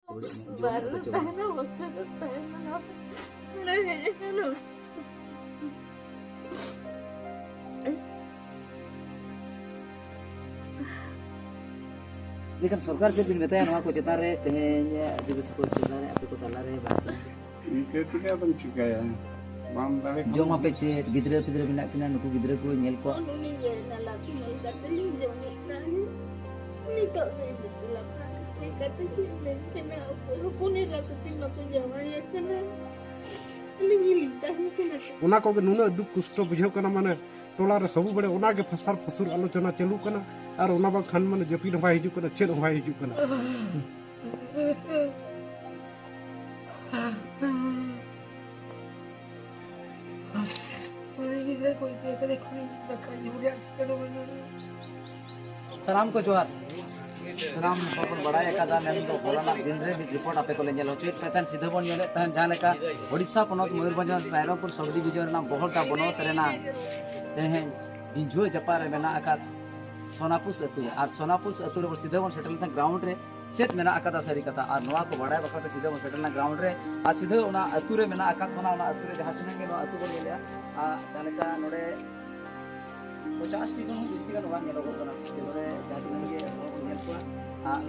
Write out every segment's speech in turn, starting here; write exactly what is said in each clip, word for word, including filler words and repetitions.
ᱵᱟᱨ ᱨᱮ ᱛᱟᱦᱮᱱᱟ, ᱦᱳᱥᱴᱮᱞ ᱨᱮ ᱛᱟᱦᱮᱱᱟ, ᱱᱚᱰᱮ ᱦᱮᱡ ᱟᱠᱟᱱᱟ᱾ ᱢᱮᱱᱠᱷᱟᱱ ᱥᱚᱨᱠᱟᱨ ᱪᱮᱫ ᱵᱤᱱ ᱢᱮᱛᱟᱭᱟ ᱱᱚᱣᱟ ᱠᱚ ᱪᱮᱛᱟᱱ ᱨᱮ? ᱛᱮᱦᱮᱧ ᱟᱹᱫᱤᱵᱟᱹᱥᱤ ᱠᱚ ᱪᱮᱛᱟᱱ ᱨᱮ, ᱟᱯᱮ ᱠᱚ ᱛᱟᱞᱟᱨᱮ ᱵᱟᱨ ᱤᱱᱠᱟᱹ ᱛᱮᱜᱮ ᱟᱫᱚᱢ ᱪᱤᱠᱟᱹᱭᱟ? ᱵᱟᱢ ᱫᱟᱲᱮ ᱠᱷᱟᱱ ᱡᱚᱢ ᱟᱯᱮ ᱪᱮᱫ? ᱜᱤᱫᱽᱨᱟᱹ ᱯᱤᱫᱽᱨᱟᱹ ᱢᱮᱱᱟᱜ ᱠᱤᱱᱟ, ᱱᱩᱠᱩ ᱜᱤᱫᱽᱨᱟᱹ ᱠᱚ ᱧᱮᱞ ᱠᱚᱣᱟ᱾ ᱩᱱᱤ ᱜᱮ ᱱᱟᱞᱟ ᱛᱩᱢᱟᱹᱞ ᱠᱟᱛᱮ ᱞᱤᱧ ᱡᱚᱢᱮᱫ ᱛᱟᱦᱮᱸᱫ᱾ ᱱᱤᱛᱚᱜ ᱫᱚ ᱤᱧ ᱵᱟᱯᱞᱟ ᱠᱟᱛᱮ ᱠᱟᱛᱮ ᱪᱮᱫ ᱞᱟᱹᱭ ᱠᱟᱱᱟ? ᱚᱠᱚᱭ ᱦᱚᱯᱚᱱ ᱮᱨᱟ ᱠᱚ ᱛᱤᱱ ᱵᱟᱠᱚ ᱡᱟᱶᱟᱭ ᱟᱠᱟᱱᱟ? ᱟᱹᱞᱤᱧ ᱜᱮᱞᱤᱧ ᱛᱟᱦᱮᱸ ᱠᱟᱱᱟ᱾ ᱚᱱᱟ ᱠᱚᱜᱮ ᱱᱩᱱᱟᱹᱜ ᱫᱩᱠ ᱠᱚᱥᱴᱚ ᱵᱩᱡᱷᱟᱹᱣ ᱠᱟᱱᱟ, ᱢᱟᱱᱮ ᱴᱚᱞᱟ ᱨᱮ ᱥᱚᱵᱩ ᱵᱮᱲᱮ ᱚᱱᱟ ᱜᱮ ᱯᱷᱟᱥᱟᱨ ᱯᱷᱩᱥᱩᱨ ᱟᱞᱳᱪᱚᱱᱟ ᱪᱟᱹᱞᱩᱜ ᱠᱟᱱᱟ᱾ ᱟᱨ ᱚᱱᱟ ᱵᱟᱝᱠᱷᱟᱱ ᱢᱟᱱᱮ ᱡᱟᱹᱯᱤᱫ ᱦᱚᱸ ᱵᱟᱭ ᱦᱤᱡᱩᱜ ᱠᱟᱱᱟ, ᱪᱮᱫ ᱦᱚᱸ ᱵᱟᱭ ᱦᱤᱡᱩᱜ ᱠᱟᱱᱟ᱾ ᱩᱱᱤ ᱜᱤᱫᱽᱨᱟᱹ ᱠᱚ ᱤᱫᱤ ᱠᱟᱫᱮ ᱠᱷᱚᱱᱤᱧ ᱫᱟᱠᱟ ᱧᱩ ᱨᱮᱭᱟᱜ ᱪᱮᱫ ᱦᱚᱸ ᱵᱟᱹᱱᱩᱜᱼᱟ᱾ ᱥᱟᱱᱟᱢ ᱠᱚ ᱡᱚᱦᱟᱨ᱾ ᱥᱟᱱᱟᱢ ᱦᱚᱲ ᱵᱚᱱ ᱵᱟᱲᱟᱭ ᱟᱠᱟᱫᱟ, ᱢᱮᱱᱫᱚ ᱦᱚᱞᱟᱱᱟᱜ ᱫᱤᱱ ᱨᱮ ᱢᱤᱫ ᱨᱤᱯᱳᱨᱴ ᱟᱯᱮ ᱠᱚᱞᱮ ᱧᱮᱞ ᱦᱚᱪᱚᱭᱮᱫ ᱯᱮ ᱛᱟᱦᱮᱸᱫ᱾ ᱥᱤᱫᱷᱟᱹ ᱵᱚᱱ ᱧᱮᱞᱮᱫ ᱛᱟᱦᱮᱸᱫ ᱡᱟᱦᱟᱸ ᱞᱮᱠᱟ ᱳᱰᱤᱥᱟ ᱯᱚᱱᱚᱛ ᱢᱚᱭᱩᱨᱵᱷᱚᱸᱡᱽ ᱨᱟᱭᱨᱚᱝᱯᱩᱨ ᱥᱚᱵᱽ ᱰᱤᱵᱷᱤᱡᱚᱱ ᱨᱮᱱᱟᱜ ᱵᱚᱦᱚᱞᱫᱟ ᱵᱚᱱᱚᱛ ᱨᱮᱱᱟᱜ ᱛᱮᱦᱮᱧ ᱵᱤᱡᱷᱩᱣᱟᱹ ᱡᱟᱯᱟᱜ ᱨᱮ ᱢᱮᱱᱟᱜ ᱟᱠᱟᱫ ᱥᱳᱱᱟᱯᱩᱥ ᱟᱹᱛᱩ ᱨᱮ᱾ ᱟᱨ ᱥᱳᱱᱟᱯᱩᱥ ᱟᱹᱛᱩ ᱨᱮ ᱥᱤᱫᱷᱟᱹ ᱵᱚᱱ ᱥᱮᱴᱮᱨ ᱞᱮᱱ ᱛᱟᱦᱮᱸᱫ ᱜᱨᱟᱣᱩᱱᱰ ᱨᱮ, ᱪᱮᱫ ᱢᱮᱱᱟᱜ ᱟᱠᱟᱫᱟ ᱥᱟᱹᱨᱤ ᱠᱟᱛᱷᱟ᱾ ᱟᱨ ᱱᱚᱣᱟ ᱠᱚ ᱵᱟᱲᱟᱭ ᱵᱟᱠᱷᱨᱟ ᱛᱮ ᱥᱤᱫᱷᱟᱹ ᱵᱚᱱ ᱥᱮᱴᱮᱨ ᱞᱮᱱᱟ ᱜᱨᱟᱣᱩᱱᱰ ᱨᱮ᱾ ᱟᱨ ᱥᱤᱫᱷᱟᱹ ᱚᱱᱟ ᱟᱹᱛᱩ ᱨᱮ ᱢᱮᱱᱟᱜ ᱟᱠᱟᱫ ᱵᱚᱱᱟ, ᱚᱱᱟ ᱟᱹᱛᱩ ᱨᱮ ᱡᱟᱦᱟᱸ ᱛᱤᱱᱟᱹᱜ ᱜᱮ ᱱᱚᱣᱟ ᱟᱹᱛᱩ ᱵᱚᱱ ᱧᱮᱞᱮᱫᱼᱟ, ᱟᱨ ᱡᱟᱦᱟᱸ ᱞᱮᱠᱟ ᱱᱚᱰᱮ ᱯᱚᱪᱟᱥ ᱴᱤ ᱠᱷᱚᱱ ᱦᱚᱸ ᱵᱤᱥᱛᱤ ᱜᱟᱱ ᱚᱲᱟᱜ ᱧᱮᱞᱚᱜᱚᱜ ᱠᱟᱱᱟ᱾ ᱡᱮ ᱱᱚᱰᱮ ᱡᱟᱦᱟᱸ ᱛᱤᱱᱟᱹᱜ ᱜᱮ ᱦᱚᱲ ᱵᱚᱱ ᱧᱮᱞ ᱠᱚᱣᱟ, ᱟᱨ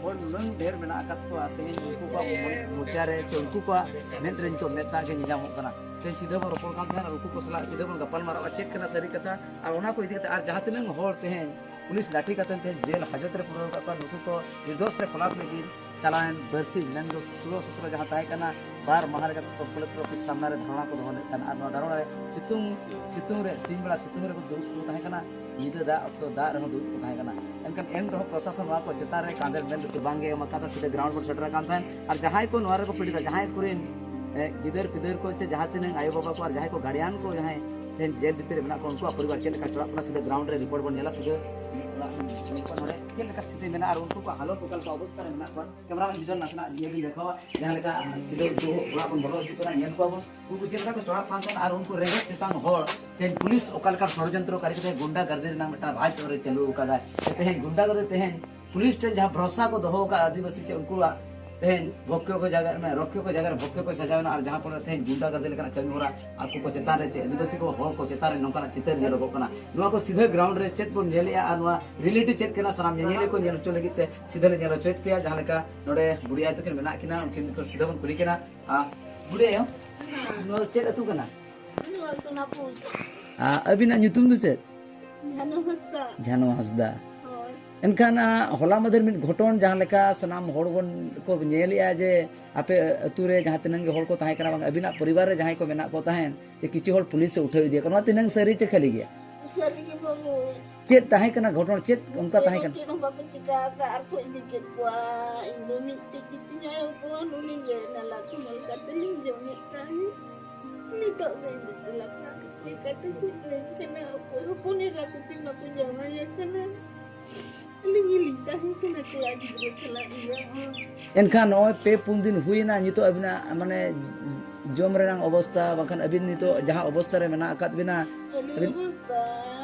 ᱦᱚᱲ ᱱᱩᱱᱟᱹᱝ ᱰᱷᱮᱨ ᱢᱮᱱᱟᱜ ᱟᱠᱟᱫ ᱠᱚᱣᱟ, ᱛᱮᱦᱮᱧ ᱩᱱᱠᱩ ᱠᱚᱣᱟᱜ ᱢᱚ-, ᱢᱚᱪᱟ ᱨᱮ ᱪᱮ ᱩᱱᱠᱩ ᱠᱚᱣᱟᱜ ᱢᱮᱫ ᱨᱮ ᱱᱤᱛᱚᱜ ᱢᱮᱫ ᱫᱟᱜ ᱜᱮ ᱧᱮᱞ ᱧᱟᱢᱚᱜ ᱠᱟᱱᱟ᱾ ᱛᱮᱦᱮᱧ ᱥᱤᱫᱷᱟᱹ ᱵᱚᱱ ᱨᱚᱯᱚᱲ ᱠᱟᱱ ᱛᱟᱦᱮᱸᱱᱟ, ᱩᱱᱠᱩ ᱠᱚ ᱥᱟᱞᱟᱜ ᱥᱤᱫᱷᱟᱹ ᱵᱚᱱ ᱜᱟᱯᱟᱞ ᱢᱟᱨᱟᱣᱟ ᱪᱮᱫ ᱠᱟᱱᱟ ᱥᱟᱹᱨᱤ ᱠᱟᱛᱷᱟ᱾ ᱟᱨ ᱚᱱᱟ ᱠᱚ ᱤᱫᱤ ᱠᱟᱛᱮ ᱟᱨ ᱡᱟᱦᱟᱸ ᱛᱤᱱᱟᱹᱝ ᱦᱚᱲ ᱛᱮᱦᱮᱧ ᱯᱩᱞᱤᱥ ᱞᱟᱹᱴᱷᱤ ᱠᱟᱛᱮ ᱛᱮᱦᱮᱧ ᱡᱮᱞ ᱦᱟᱡᱚᱛ ᱨᱮ ᱯᱩᱨᱟᱹᱣ ᱟᱠᱟᱫ ᱠᱚᱣᱟ, ᱱᱩᱠᱩ ᱠᱚ ᱱᱤᱨᱫᱳᱥ ᱛᱮ ᱠᱷᱚᱞᱟᱥ ᱞᱟᱹᱜᱤᱫ ᱪᱟᱞᱟᱣᱮᱱ ᱵᱟᱨᱥᱤᱧ, ᱢᱮᱱᱫᱚ ᱥᱳᱞᱳ ᱥᱚᱛᱨᱚ ᱡᱟᱦᱟᱸ ᱛᱟᱦᱮᱸ ᱠᱟᱱᱟ, ᱵᱟᱨ ᱢᱟᱦᱟ ᱨᱮᱜᱮ ᱥᱚᱵ ᱠᱚᱞᱮᱠᱴᱚᱨ ᱚᱯᱷᱤᱥ ᱥᱟᱢᱱᱟ ᱨᱮ ᱫᱷᱟᱨᱱᱟ ᱠᱚ ᱫᱚᱦᱚ ᱞᱮᱫ ᱛᱟᱦᱮᱱᱟ᱾ ᱟᱨ ᱱᱚᱣᱟ ᱫᱷᱟᱨᱱᱟ ᱨᱮ ᱥᱤᱛᱩᱝ, ᱥᱤᱛᱩᱝ ᱨᱮ, ᱥᱤᱧ ᱵᱮᱲᱟ ᱥᱤᱛᱩᱝ ᱨᱮᱠᱚ ᱫᱩᱲᱩᱵ ᱠᱚ ᱛᱟᱦᱮᱸ ᱠᱟᱱᱟ, ᱧᱤᱫᱟᱹ ᱫᱟᱜ ᱚᱠᱛᱚ ᱫᱟᱜ ᱨᱮᱦᱚᱸ ᱫᱩᱲᱩᱵ ᱠᱚ ᱛᱟᱦᱮᱸ ᱠᱟᱱᱟ᱾ ᱮᱱᱠᱷᱟᱱ ᱮᱱ ᱨᱮᱦᱚᱸ ᱯᱨᱚᱥᱟᱥᱚᱱ ᱱᱚᱣᱟ ᱠᱚ ᱪᱮᱛᱟᱱ ᱨᱮ ᱠᱟᱸᱫᱮᱨ ᱢᱮᱱ ᱫᱚ ᱵᱟᱝ ᱜᱮ ᱮᱢ ᱟᱠᱟᱫᱟ᱾ ᱥᱤᱫᱷᱟᱹ ᱜᱨᱟᱣᱩᱱᱰ ᱵᱚᱱ ᱥᱮᱴᱮᱨ ᱟᱠᱟᱱ ᱛᱟᱦᱮᱸᱫ᱾ ᱟᱨ ᱡᱟᱦᱟᱸᱭ ᱠᱚ ᱱᱚᱣᱟ ᱨᱮᱠᱚ ᱯᱤᱲᱤᱛᱟ, ᱡᱟᱦᱟᱸᱭ ᱠᱚᱨᱮᱱ, ᱮ, ᱜᱤᱫᱟᱹᱨ ᱯᱤᱫᱟᱹᱨ ᱠᱚ ᱪᱮ ᱡᱟᱦᱟᱸ ᱛᱤᱱᱟᱹᱜ ᱟᱭᱳ ᱵᱟᱵᱟ ᱠᱚ ᱟᱨ ᱡᱟᱦᱟᱸᱭ ᱠᱚ ᱜᱟᱨᱰᱤᱭᱟᱱ ᱠᱚ ᱡᱟᱦᱟᱸᱭ ᱛᱮᱦᱮᱧ ᱡᱮᱞ ᱵᱷᱤᱛᱤᱨ ᱨᱮ ᱢᱮᱱᱟᱜ ᱠᱚᱣᱟ, ᱩᱱᱠᱩᱣᱟᱜ ᱯᱚᱨᱤᱵᱟᱨ ᱪᱮᱫ ᱞᱮᱠᱟ ᱪᱚᱲᱟᱜ ᱠᱟᱱᱟ, ᱥᱤᱫᱷᱟᱹ ᱜᱨᱟᱣᱩᱱᱰ ᱨᱮ ᱨᱤᱯᱳᱨᱴ ᱵᱚᱱ ᱧᱮᱞᱟ᱾ ᱥᱤᱫᱷᱟᱹ ᱱᱚᱰᱮ ᱪᱮᱫ ᱞᱮᱠᱟ ᱥᱛᱷᱤᱛᱤ ᱢᱮᱱᱟᱜᱼᱟ ᱟᱨ ᱩᱱᱠᱩ ᱠᱚᱣᱟᱜ ᱦᱟᱞᱚᱛ ᱚᱠᱟ ᱞᱮᱠᱟ ᱚᱵᱚᱥᱛᱟ ᱨᱮ ᱢᱮᱱᱟᱜ ᱠᱚᱣᱟ᱾ ᱠᱮᱢᱨᱟ ᱢᱮᱱ ᱵᱤᱡᱚᱱ ᱱᱟᱥᱮᱱᱟᱜ ᱤᱭᱟᱹ ᱵᱤᱱ ᱫᱮᱠᱷᱟᱣᱟ, ᱡᱟᱦᱟᱸ ᱞᱮᱠᱟ ᱥᱤᱫᱷᱟᱹ ᱩᱱᱠᱩ ᱚᱲᱟᱜ ᱵᱚᱱ ᱵᱚᱞᱚ ᱦᱤᱡᱩᱜ ᱠᱟᱱᱟ, ᱧᱮᱞ ᱠᱚᱣᱟ ᱵᱚᱱ ᱩᱱᱠᱩ ᱪᱮᱫ ᱞᱮᱠᱟ ᱠᱚ ᱪᱚᱲᱟᱜ ᱠᱟᱱ ᱛᱟᱦᱮᱸᱱᱟ ᱟᱨ ᱩᱱᱠᱩ ᱨᱮᱸᱜᱮᱡ ᱛᱮᱛᱟᱝ ᱦᱚᱲ ᱛᱮᱦᱮᱧ ᱯᱩᱞᱤᱥ ᱚᱠᱟ ᱞᱮᱠᱟ ᱥᱚᱲᱚᱡᱚᱱᱛᱨᱚ ᱠᱟᱹᱨᱤ ᱠᱟᱛᱮ ᱜᱩᱱᱰᱟ ᱜᱟᱨᱫᱮ ᱨᱮᱱᱟᱜ ᱢᱤᱫᱴᱟᱝ ᱨᱟᱡᱽ ᱚᱨᱮ ᱪᱟᱹᱞᱩ ᱟᱠᱟᱫᱟ᱾ ᱛᱮᱦᱮᱧ ᱜᱩᱱᱰᱟ ᱜᱟᱨᱫᱮ ᱛᱮᱦᱮᱧ ᱯᱩᱞᱤᱥ ᱴᱷᱮᱱ ᱡᱟᱦᱟᱸ ᱵᱷᱚᱨᱥᱟ ᱠᱚ ᱫᱚᱦᱚ ᱟᱠᱟᱫ ᱟᱹᱫᱤᱵᱟᱹᱥᱤ ᱪᱮ ᱩᱱᱠᱩᱣᱟᱜ ᱛᱮᱦᱮᱧ ᱵᱷᱚᱠᱠᱚ ᱠᱚ ᱡᱟᱭᱜᱟ ᱨᱮ, ᱨᱚᱠᱠᱷᱚ ᱠᱚ ᱡᱟᱭᱜᱟ ᱨᱮ ᱵᱷᱚᱠᱠᱚ ᱠᱚ ᱥᱟᱡᱟᱣ ᱮᱱᱟ ᱟᱨ ᱡᱟᱦᱟᱸ ᱯᱚᱨᱮ ᱛᱮᱦᱮᱧ ᱜᱩᱱᱰᱟ ᱜᱟᱫᱮᱞ ᱞᱮᱠᱟᱱᱟᱜ ᱠᱟᱹᱢᱤ ᱦᱚᱨᱟ ᱟᱠᱚ ᱠᱚ ᱪᱮᱛᱟᱱ ᱨᱮ ᱪᱮ ᱟᱹᱫᱤᱵᱟᱹᱥᱤ ᱠᱚ ᱦᱚᱲ ᱠᱚ ᱪᱮᱛᱟᱱ ᱨᱮ ᱱᱚᱝᱠᱟᱱᱟᱜ ᱪᱤᱛᱟᱹᱨ ᱧᱮᱞᱚᱜᱚᱜ ᱠᱟᱱᱟ᱾ ᱱᱚᱣᱟ ᱠᱚ ᱥᱤᱫᱷᱟᱹ ᱜᱨᱟᱣᱩᱱᱰ ᱨᱮ ᱪᱮᱫ ᱵᱚᱱ ᱧᱮᱞᱮᱜᱼᱟ ᱟᱨ ᱱᱚᱣᱟ ᱨᱤᱭᱮᱞᱤᱴᱤ ᱪᱮᱫ ᱠᱟᱱᱟ, ᱥᱟᱱᱟᱢ ᱧᱮᱧᱮᱞᱤᱭᱟᱹ ᱠᱚ ᱧᱮᱞ ᱦᱚᱪᱚ ᱞᱟᱹᱜᱤᱫ ᱛᱮ ᱥᱤᱫᱷᱟᱹ ᱞᱮ ᱧᱮᱞ ᱦᱚᱪᱚᱭᱮᱫ ᱯᱮᱭᱟ᱾ ᱡᱟᱦᱟᱸ ᱞᱮᱠᱟ ᱱᱚᱰᱮ ᱵᱩᱰᱷᱤ ᱟᱭᱳ ᱛᱟᱹᱠᱤᱱ ᱢᱮᱱᱟᱜ ᱠᱤᱱᱟ, ᱩᱱᱠᱤᱱ ᱠᱚ ᱥᱤᱫᱷᱟᱹ ᱵᱚᱱ ᱠᱩᱞᱤ ᱠᱤᱱᱟ᱾ ᱟᱨ ᱵᱩᱰᱷᱤ ᱟᱭᱳ, ᱱᱚᱣᱟ ᱫᱚ ᱪᱮᱫ ᱟᱹᱛᱩ ᱠᱟᱱᱟ? ᱱᱚᱣᱟ ᱥᱳᱱᱟᱯᱩᱨ᱾ ᱟᱨ ᱟᱹᱵᱤᱱᱟᱜ ᱧᱩᱛᱩᱢ ᱫᱚ ᱪᱮᱫ? ᱡᱷᱟᱱᱚ ᱦᱟᱸᱥᱫᱟ᱾ ᱡᱷᱟᱱᱚ ᱦᱟᱸᱥᱫᱟ᱾ ᱦᱳᱭ᱾ ᱮᱱᱠᱷᱟᱱ, ᱟ, ᱦᱚᱞᱟ ᱢᱟᱫᱷᱮᱨ ᱢᱤᱫ ᱜᱷᱚᱴᱚᱱ ᱡᱟᱦᱟᱸ ᱞᱮᱠᱟ ᱥᱟᱱᱟᱢ ᱦᱚᱲ ᱵᱚᱱ ᱠᱚ ᱧᱮᱞᱮᱜᱼᱟ ᱡᱮ ᱟᱯᱮ ᱟᱹᱛᱩ ᱨᱮ ᱡᱟᱦᱟᱸ ᱛᱤᱱᱟᱹᱝ ᱜᱮ ᱦᱚᱲ ᱠᱚ ᱛᱟᱦᱮᱸ ᱠᱟᱱᱟ, ᱵᱟᱝ ᱟᱹᱵᱤᱱᱟᱜ ᱯᱚᱨᱤᱵᱟᱨ ᱨᱮ ᱡᱟᱦᱟᱸᱭ ᱠᱚ ᱢᱮᱱᱟᱜ ᱠᱚ ᱛᱟᱦᱮᱸᱫ, ᱡᱮ ᱠᱤᱪᱷᱩ ᱦᱚᱲ ᱯᱩᱞᱤᱥ ᱮ ᱩᱴᱷᱟᱹᱣ ᱤᱫᱤᱭᱟ ᱠᱚ, ᱱᱚᱣᱟ ᱛᱤᱱᱟᱹᱝ ᱥᱟᱹᱨᱤ ᱪᱮ ᱠᱷᱟᱹᱞᱤ ᱜᱮᱭᱟ? ᱥᱟᱹᱨᱤ ᱜᱮ ᱵᱟᱹᱵᱩ᱾ ᱪᱮᱫ ᱛᱟᱦᱮᱸ ᱠᱟᱱᱟ ᱜᱷᱚᱴᱚᱱ, ᱪᱮᱫ ᱚᱱᱠᱟ ᱪᱮᱫ ᱛᱟᱦᱮᱸ ᱦᱚᱸ ᱠᱟᱱᱟ? ᱪᱮᱫ ᱦᱚᱸ ᱵᱟᱠᱚ ᱪᱤᱠᱟ ᱟᱠᱟᱫ ᱟᱨ ᱠᱚ ᱤᱫᱤ ᱠᱮᱫ ᱠᱚᱣᱟ᱾ ᱤᱧ ᱫᱚ ᱢᱤᱫᱴᱤᱡ ᱜᱮ ᱛᱤᱧᱟᱭ ᱦᱚᱯᱚᱱ, ᱩᱱᱤ ᱜᱮ ᱱᱟᱞᱟ ᱛᱩᱢᱟᱹᱞ ᱠᱟᱛᱮ ᱞᱤᱧ ᱡᱚᱢᱮᱫ ᱛᱟᱦᱮᱸᱫ᱾ ᱱᱤᱛᱚᱜ ᱫᱚ ᱤᱧ ᱫᱚ ᱴᱚᱞᱟ ᱯᱟᱲᱟ ᱨᱮ ᱪᱤᱠᱟᱹᱛᱮ ᱪᱮᱫ ᱞᱟᱹᱭ ᱠᱟᱱᱟ, ᱚᱠᱚᱭ ᱦᱚᱯᱚᱱ ᱮᱨᱟ ᱠᱚ ᱛᱤᱧ ᱵᱟᱠᱚ ᱡᱟᱶᱟᱭ ᱟᱠᱟᱱᱟ᱾ ᱟᱹᱞᱤᱧ ᱜᱮᱞᱤᱧ ᱛᱟᱦᱮᱸ ᱠᱟᱱᱟ ᱠᱚᱲᱟ ᱜᱤᱫᱽᱨᱟᱹ ᱥᱟᱞᱟᱜ ᱤᱭᱟᱹ ᱦᱚᱸ᱾ ᱮᱱᱠᱷᱟᱱ ᱱᱚᱜᱼᱚᱭ ᱯᱮ ᱯᱩᱱ ᱫᱤᱱ ᱦᱩᱭᱮᱱᱟ, ᱱᱤᱛᱚᱜ ᱟᱹᱵᱤᱱᱟᱜ ᱢᱟᱱᱮ ᱡᱚᱢ ᱨᱮᱱᱟᱜ ᱚᱵᱚᱥᱛᱟ, ᱵᱟᱝᱠᱷᱟᱱ ᱟᱹᱵᱤᱱ ᱱᱤᱛᱚᱜ ᱡᱟᱦᱟᱸ ᱚᱵᱚᱥᱛᱟ ᱨᱮ ᱢᱮᱱᱟᱜ ᱟᱠᱟᱫ ᱵᱤᱱᱟ, ᱟᱹᱰᱤ ᱟᱹᱵᱤᱱ ᱚᱵᱚᱥᱛᱟ,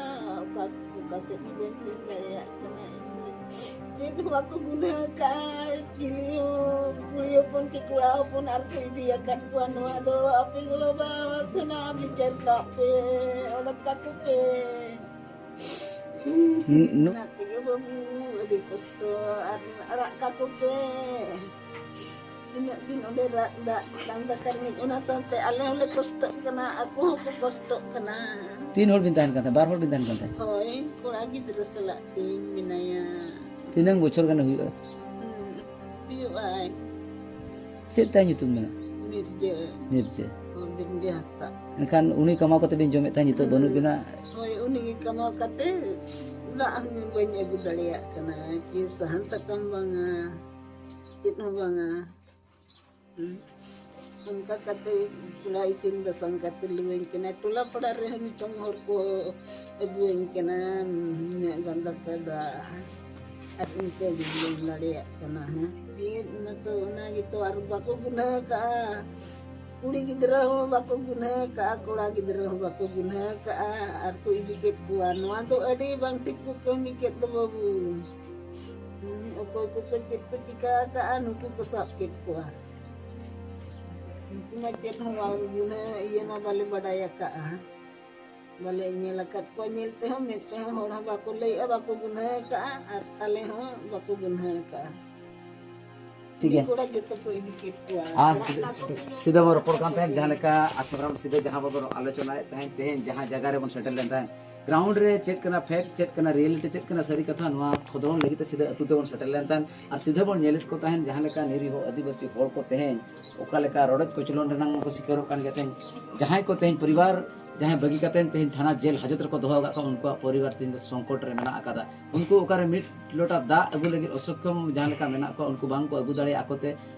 ᱚᱠᱟ, ᱚᱠᱟ ᱥᱮᱫ ᱦᱚᱸ ᱵᱟᱹᱧ ᱥᱮᱱ ᱫᱟᱲᱮᱭᱟᱜ ᱠᱟᱱᱟ ᱤᱧ ᱫᱚ᱾ ᱪᱮᱫ ᱦᱚᱸ ᱵᱟᱠᱚ ᱜᱩᱱᱟᱹ ᱟᱠᱟᱫᱼᱟ, ᱪᱤᱞᱤ ᱦᱚᱸ ᱠᱩᱲᱤ ᱦᱚᱯᱚᱱ ᱪᱮ ᱠᱚᱲᱟ ᱦᱚᱯᱚᱱ ᱟᱨ ᱠᱚ ᱤᱫᱤ ᱟᱠᱟᱫ ᱠᱚᱣᱟ᱾ ᱱᱚᱣᱟ ᱫᱚ ᱟᱯᱮ ᱜᱚ ᱵᱟᱵᱟ ᱥᱟᱱᱟᱢ ᱵᱤᱪᱟᱹᱨ ᱠᱟᱜ ᱯᱮ, ᱚᱰᱚᱠ ᱠᱟᱠᱚ ᱯᱮ᱾ ᱱᱩ- ᱱᱩ- ᱚᱱᱟ ᱛᱮᱜᱮ ᱵᱟᱹᱵᱩ ᱟᱹᱰᱤ ᱠᱚᱥᱴᱚ, ᱟᱨ ᱟᱲᱟᱜ ᱠᱟᱠᱚ ᱯᱮ᱾ ᱛᱤᱱᱟᱹᱜ ᱫᱤᱱ ᱚᱸᱰᱮ ᱨᱟᱜ ᱫᱟᱜ ᱵᱟᱝ ᱫᱟᱠᱟ ᱨᱮᱸᱜᱮᱡ, ᱚᱱᱟ ᱥᱟᱶᱛᱮ ᱟᱞᱮ ᱦᱚᱸᱞᱮ ᱠᱚᱥᱴᱚᱜ ᱠᱟᱱᱟ, ᱟᱠᱚ ᱦᱚᱸᱠᱚ ᱠᱚᱥᱴᱚᱜ ᱠᱟᱱᱟ᱾ ᱛᱤᱱ ᱦᱚᱲ ᱵᱤᱱ ᱛᱟᱦᱮᱱ ᱠᱟᱱ ᱛᱟᱦᱮᱸᱫ? ᱵᱟᱨ ᱦᱚᱲ ᱵᱤᱱ ᱛᱟᱦᱮᱱ ᱠᱟᱱ ᱛᱟᱦᱮᱸᱫ? ᱦᱳᱭ, ᱠᱚᱲᱟ ᱜᱤᱫᱽᱨᱟᱹ ᱥᱟᱞᱟᱜ ᱛᱤᱧ ᱢᱮᱱᱟᱭᱟ᱾ ᱛᱤᱱᱟᱹᱝ ᱵᱚᱪᱷᱚᱨ ᱜᱟᱱᱮ ᱦᱩᱭᱩᱜᱼᱟ? ᱦᱩᱸ, ᱦᱩᱭᱩᱜᱼᱟᱭ᱾ ᱪᱮᱫ ᱛᱟᱭ ᱧᱩᱛᱩᱢ ᱢᱮᱱᱟᱜᱼᱟ? ᱢᱤᱨᱡᱟᱹ᱾ ᱢᱤᱨᱡᱟᱹ᱾ ᱦᱚᱸ, ᱢᱤᱨᱡᱟᱹ ᱦᱟᱸᱥᱫᱟ᱾ ᱮᱱᱠᱷᱟᱱ ᱩᱱᱤ ᱠᱟᱢᱟᱣ ᱠᱟᱛᱮ ᱵᱤᱱ ᱡᱚᱢᱮᱫ ᱛᱟᱦᱮᱸᱫ, ᱱᱤᱛᱚᱜ ᱵᱟᱹᱱᱩᱜ ᱵᱤᱱᱟ? ᱦᱳᱭ, ᱩᱱᱤ ᱜᱮ ᱠᱟᱢᱟᱣ ᱠᱟᱛᱮ ᱫᱟᱜ ᱦᱚᱸ ᱵᱟᱹᱧ ᱟᱹᱜᱩ ᱫᱟᱲᱮᱭᱟᱜ ᱠᱟᱱᱟ, ᱪᱮᱫ ᱥᱟᱦᱟᱱ ᱥᱟᱠᱟᱢ ᱵᱟᱝᱟ, ᱪᱮᱫ ᱦᱚᱸ ᱵᱟᱝᱟ᱾ ᱦᱩᱸ᱾ ᱚᱱᱠᱟ ᱠᱟᱛᱮ ᱛᱷᱚᱲᱟ ᱤᱥᱤᱱ ᱵᱟᱥᱟᱝ ᱠᱟᱛᱮ ᱞᱩᱣᱟᱹᱧ ᱠᱟᱱᱟ᱾ ᱴᱚᱞᱟ ᱯᱟᱲᱟ ᱨᱮᱦᱚᱸ ᱱᱤᱛᱚᱝ ᱦᱚᱲ ᱠᱚ ᱟᱹᱜᱩᱣᱟᱹᱧ ᱠᱟᱱᱟ, ᱱᱩᱱᱟᱹᱜ ᱜᱟᱱ ᱫᱟᱠᱟ ᱫᱟᱜ ᱟᱨ ᱤᱱᱠᱟᱹ ᱜᱮ ᱡᱚᱢ ᱫᱟᱲᱮᱭᱟᱜ ᱠᱟᱱᱟ᱾ ᱦᱮᱸ, ᱪᱮᱫ ᱢᱟᱛᱚ ᱚᱱᱟ ᱜᱮᱛᱚ ᱟᱨ ᱵᱟᱠᱚ ᱜᱩᱱᱟᱹ ᱠᱟᱜᱼᱟ᱾ ᱠᱩᱲᱤ ᱜᱤᱫᱽᱨᱟᱹ ᱦᱚᱸ ᱵᱟᱠᱚ ᱜᱩᱱᱟᱹ ᱠᱟᱜᱼᱟ, ᱠᱚᱲᱟ ᱜᱤᱫᱽᱨᱟᱹ ᱦᱚᱸ ᱵᱟᱠᱚ ᱜᱩᱱᱟᱹ ᱠᱟᱜᱼᱟ ᱟᱨ ᱠᱚ ᱤᱫᱤ ᱠᱮᱫ ᱠᱚᱣᱟ᱾ ᱱᱚᱣᱟ ᱫᱚ ᱟᱹᱰᱤ ᱵᱟᱝ ᱴᱷᱤᱠ ᱠᱚ ᱠᱟᱹᱢᱤ ᱠᱮᱫ ᱫᱚ ᱵᱟᱹᱵᱩ᱾ ᱚᱠᱚᱭ ᱠᱚᱠᱚ ᱪᱮᱫ ᱠᱚ ᱪᱤᱠᱟ ᱟᱠᱟᱜᱼᱟ, ᱱᱩᱠᱩ ᱠᱚ ᱥᱟᱵ ᱠᱮᱫ ᱠᱚᱣᱟ᱾ ᱩᱱᱠᱩ ᱢᱟ ᱪᱮᱫ ᱦᱚᱸ ᱵᱟᱝ ᱜᱩᱱᱦᱟᱹ ᱤᱭᱟᱹ ᱢᱟ ᱵᱟᱞᱮ ᱵᱟᱰᱟᱭ ᱟᱠᱟᱜᱼᱟ, ᱵᱟᱞᱮ ᱧᱮᱞ ᱟᱠᱟᱫ ᱠᱚᱣᱟ, ᱧᱮᱞ ᱛᱮᱦᱚᱸ ᱢᱮᱫ ᱛᱮᱦᱚᱸ ᱦᱚᱲ ᱦᱚᱸ ᱵᱟᱠᱚ ᱞᱟᱹᱭᱮᱜᱼᱟ, ᱵᱟᱠᱚ ᱜᱩᱱᱦᱟᱹ ᱟᱠᱟᱜᱼᱟ, ᱟᱨ ᱟᱞᱮ ᱦᱚᱸ ᱵᱟᱠᱚ ᱜᱩᱱᱦᱟᱹ ᱟᱠᱟᱜᱼᱟ᱾ ᱴᱷᱤᱠ ᱜᱮᱭᱟ᱾ ᱠᱚᱲᱟ ᱡᱚᱛᱚ ᱠᱚ ᱤᱫᱤ ᱠᱮᱫ ᱠᱚᱣᱟ᱾ ᱟᱨ ᱥᱤᱫᱷᱟᱹ, ᱥᱤᱫᱷᱟᱹ ᱵᱚᱱ ᱨᱚᱯᱚᱲ ᱠᱟᱱ ᱛᱟᱦᱮᱸᱫ, ᱡᱟᱦᱟᱸ ᱞᱮᱠᱟ ᱟᱛᱳ ᱦᱟᱲᱟᱢ ᱥᱤᱫᱷᱟᱹ ᱡᱟᱦᱟᱸ ᱵᱚᱱ ᱟᱞᱳᱪᱚᱱᱟᱭᱮᱫ ᱛᱟᱦᱮᱸᱫ, ᱛᱮᱦᱮᱧ ᱡᱟᱦᱟᱸ ᱡᱟᱭᱜᱟ ᱨᱮᱵᱚᱱ ᱥᱮᱴᱮᱨ ᱞᱮᱱ ᱛᱟᱦᱮᱸᱫ, ᱜᱨᱟᱣᱩᱱᱰ ᱨᱮ ᱪᱮᱫ ᱠᱟᱱᱟ ᱯᱷᱮᱠᱴ, ᱪᱮᱫ ᱠᱟᱱᱟ ᱨᱤᱭᱮᱞᱤᱴᱤ, ᱪᱮᱫ ᱠᱟᱱᱟ ᱥᱟᱹᱨᱤ ᱠᱟᱛᱷᱟ, ᱱᱚᱣᱟ ᱠᱷᱚᱸᱫᱽᱨᱚᱸᱫᱽ ᱞᱟᱹᱜᱤᱫ ᱛᱮ ᱥᱤᱫᱷᱟᱹ ᱟᱹᱛᱩ ᱛᱮᱵᱚᱱ ᱥᱮᱴᱮᱨ ᱞᱮᱱ ᱛᱟᱦᱮᱸᱫ᱾ ᱟᱨ ᱥᱤᱫᱷᱟᱹ ᱵᱚᱱ ᱧᱮᱞᱮᱫ ᱠᱚ ᱛᱟᱦᱮᱸᱫ, ᱡᱟᱦᱟᱸ ᱞᱮᱠᱟ ᱱᱤᱨᱤᱦᱚ ᱟᱹᱫᱤᱵᱟᱹᱥᱤ ᱦᱚᱲ ᱠᱚ ᱛᱮᱦᱮᱧ ᱚᱠᱟ ᱞᱮᱠᱟ ᱨᱚᱰᱚᱡ ᱠᱚᱪᱞᱚᱱ ᱨᱮᱱᱟᱜ ᱠᱚ ᱥᱤᱠᱟᱨᱚᱜ ᱠᱟᱱ ᱜᱮᱭᱟ᱾ ᱛᱮᱦᱮᱧ ᱡᱟᱦᱟᱸᱭ ᱠᱚ ᱛᱮᱦᱮᱧ ᱯᱚᱨᱤᱵᱟᱨ, ᱡᱟᱦᱟᱸᱭ ᱵᱟᱹᱜᱤ ᱠᱟᱛᱮ ᱛᱮᱦᱮᱧ ᱛᱷᱟᱱᱟ ᱡᱮᱞ ᱦᱟᱡᱚᱛ ᱨᱮᱠᱚ ᱫᱚᱦᱚ ᱟᱠᱟᱫ ᱠᱚᱣᱟ, ᱩᱱᱠᱩᱣᱟᱜ ᱯᱚᱨᱤᱵᱟᱨ ᱛᱮᱦᱮᱧ ᱫᱚ ᱥᱚᱝᱠᱚᱴ ᱨᱮ ᱢᱮᱱᱟᱜ ᱟᱠᱟᱫᱟ᱾ ᱩᱱᱠᱩ ᱚᱠᱟᱨᱮ ᱢᱤᱫ ᱞᱚᱴᱟ ᱫᱟᱜ ᱟᱹᱜᱩ ᱞᱟᱹᱜᱤᱫ ᱚᱥᱚᱠᱠᱷᱚᱢ ᱡᱟᱦᱟᱸ ᱞᱮᱠᱟ ᱢᱮᱱᱟᱜ ᱠᱚᱣᱟ, ᱩᱱᱠᱩ ᱵᱟᱝ ᱠᱚ ᱟᱹᱜᱩ ᱫᱟᱲᱮᱭᱟᱜᱼᱟ ᱟᱠᱚᱛᱮ᱾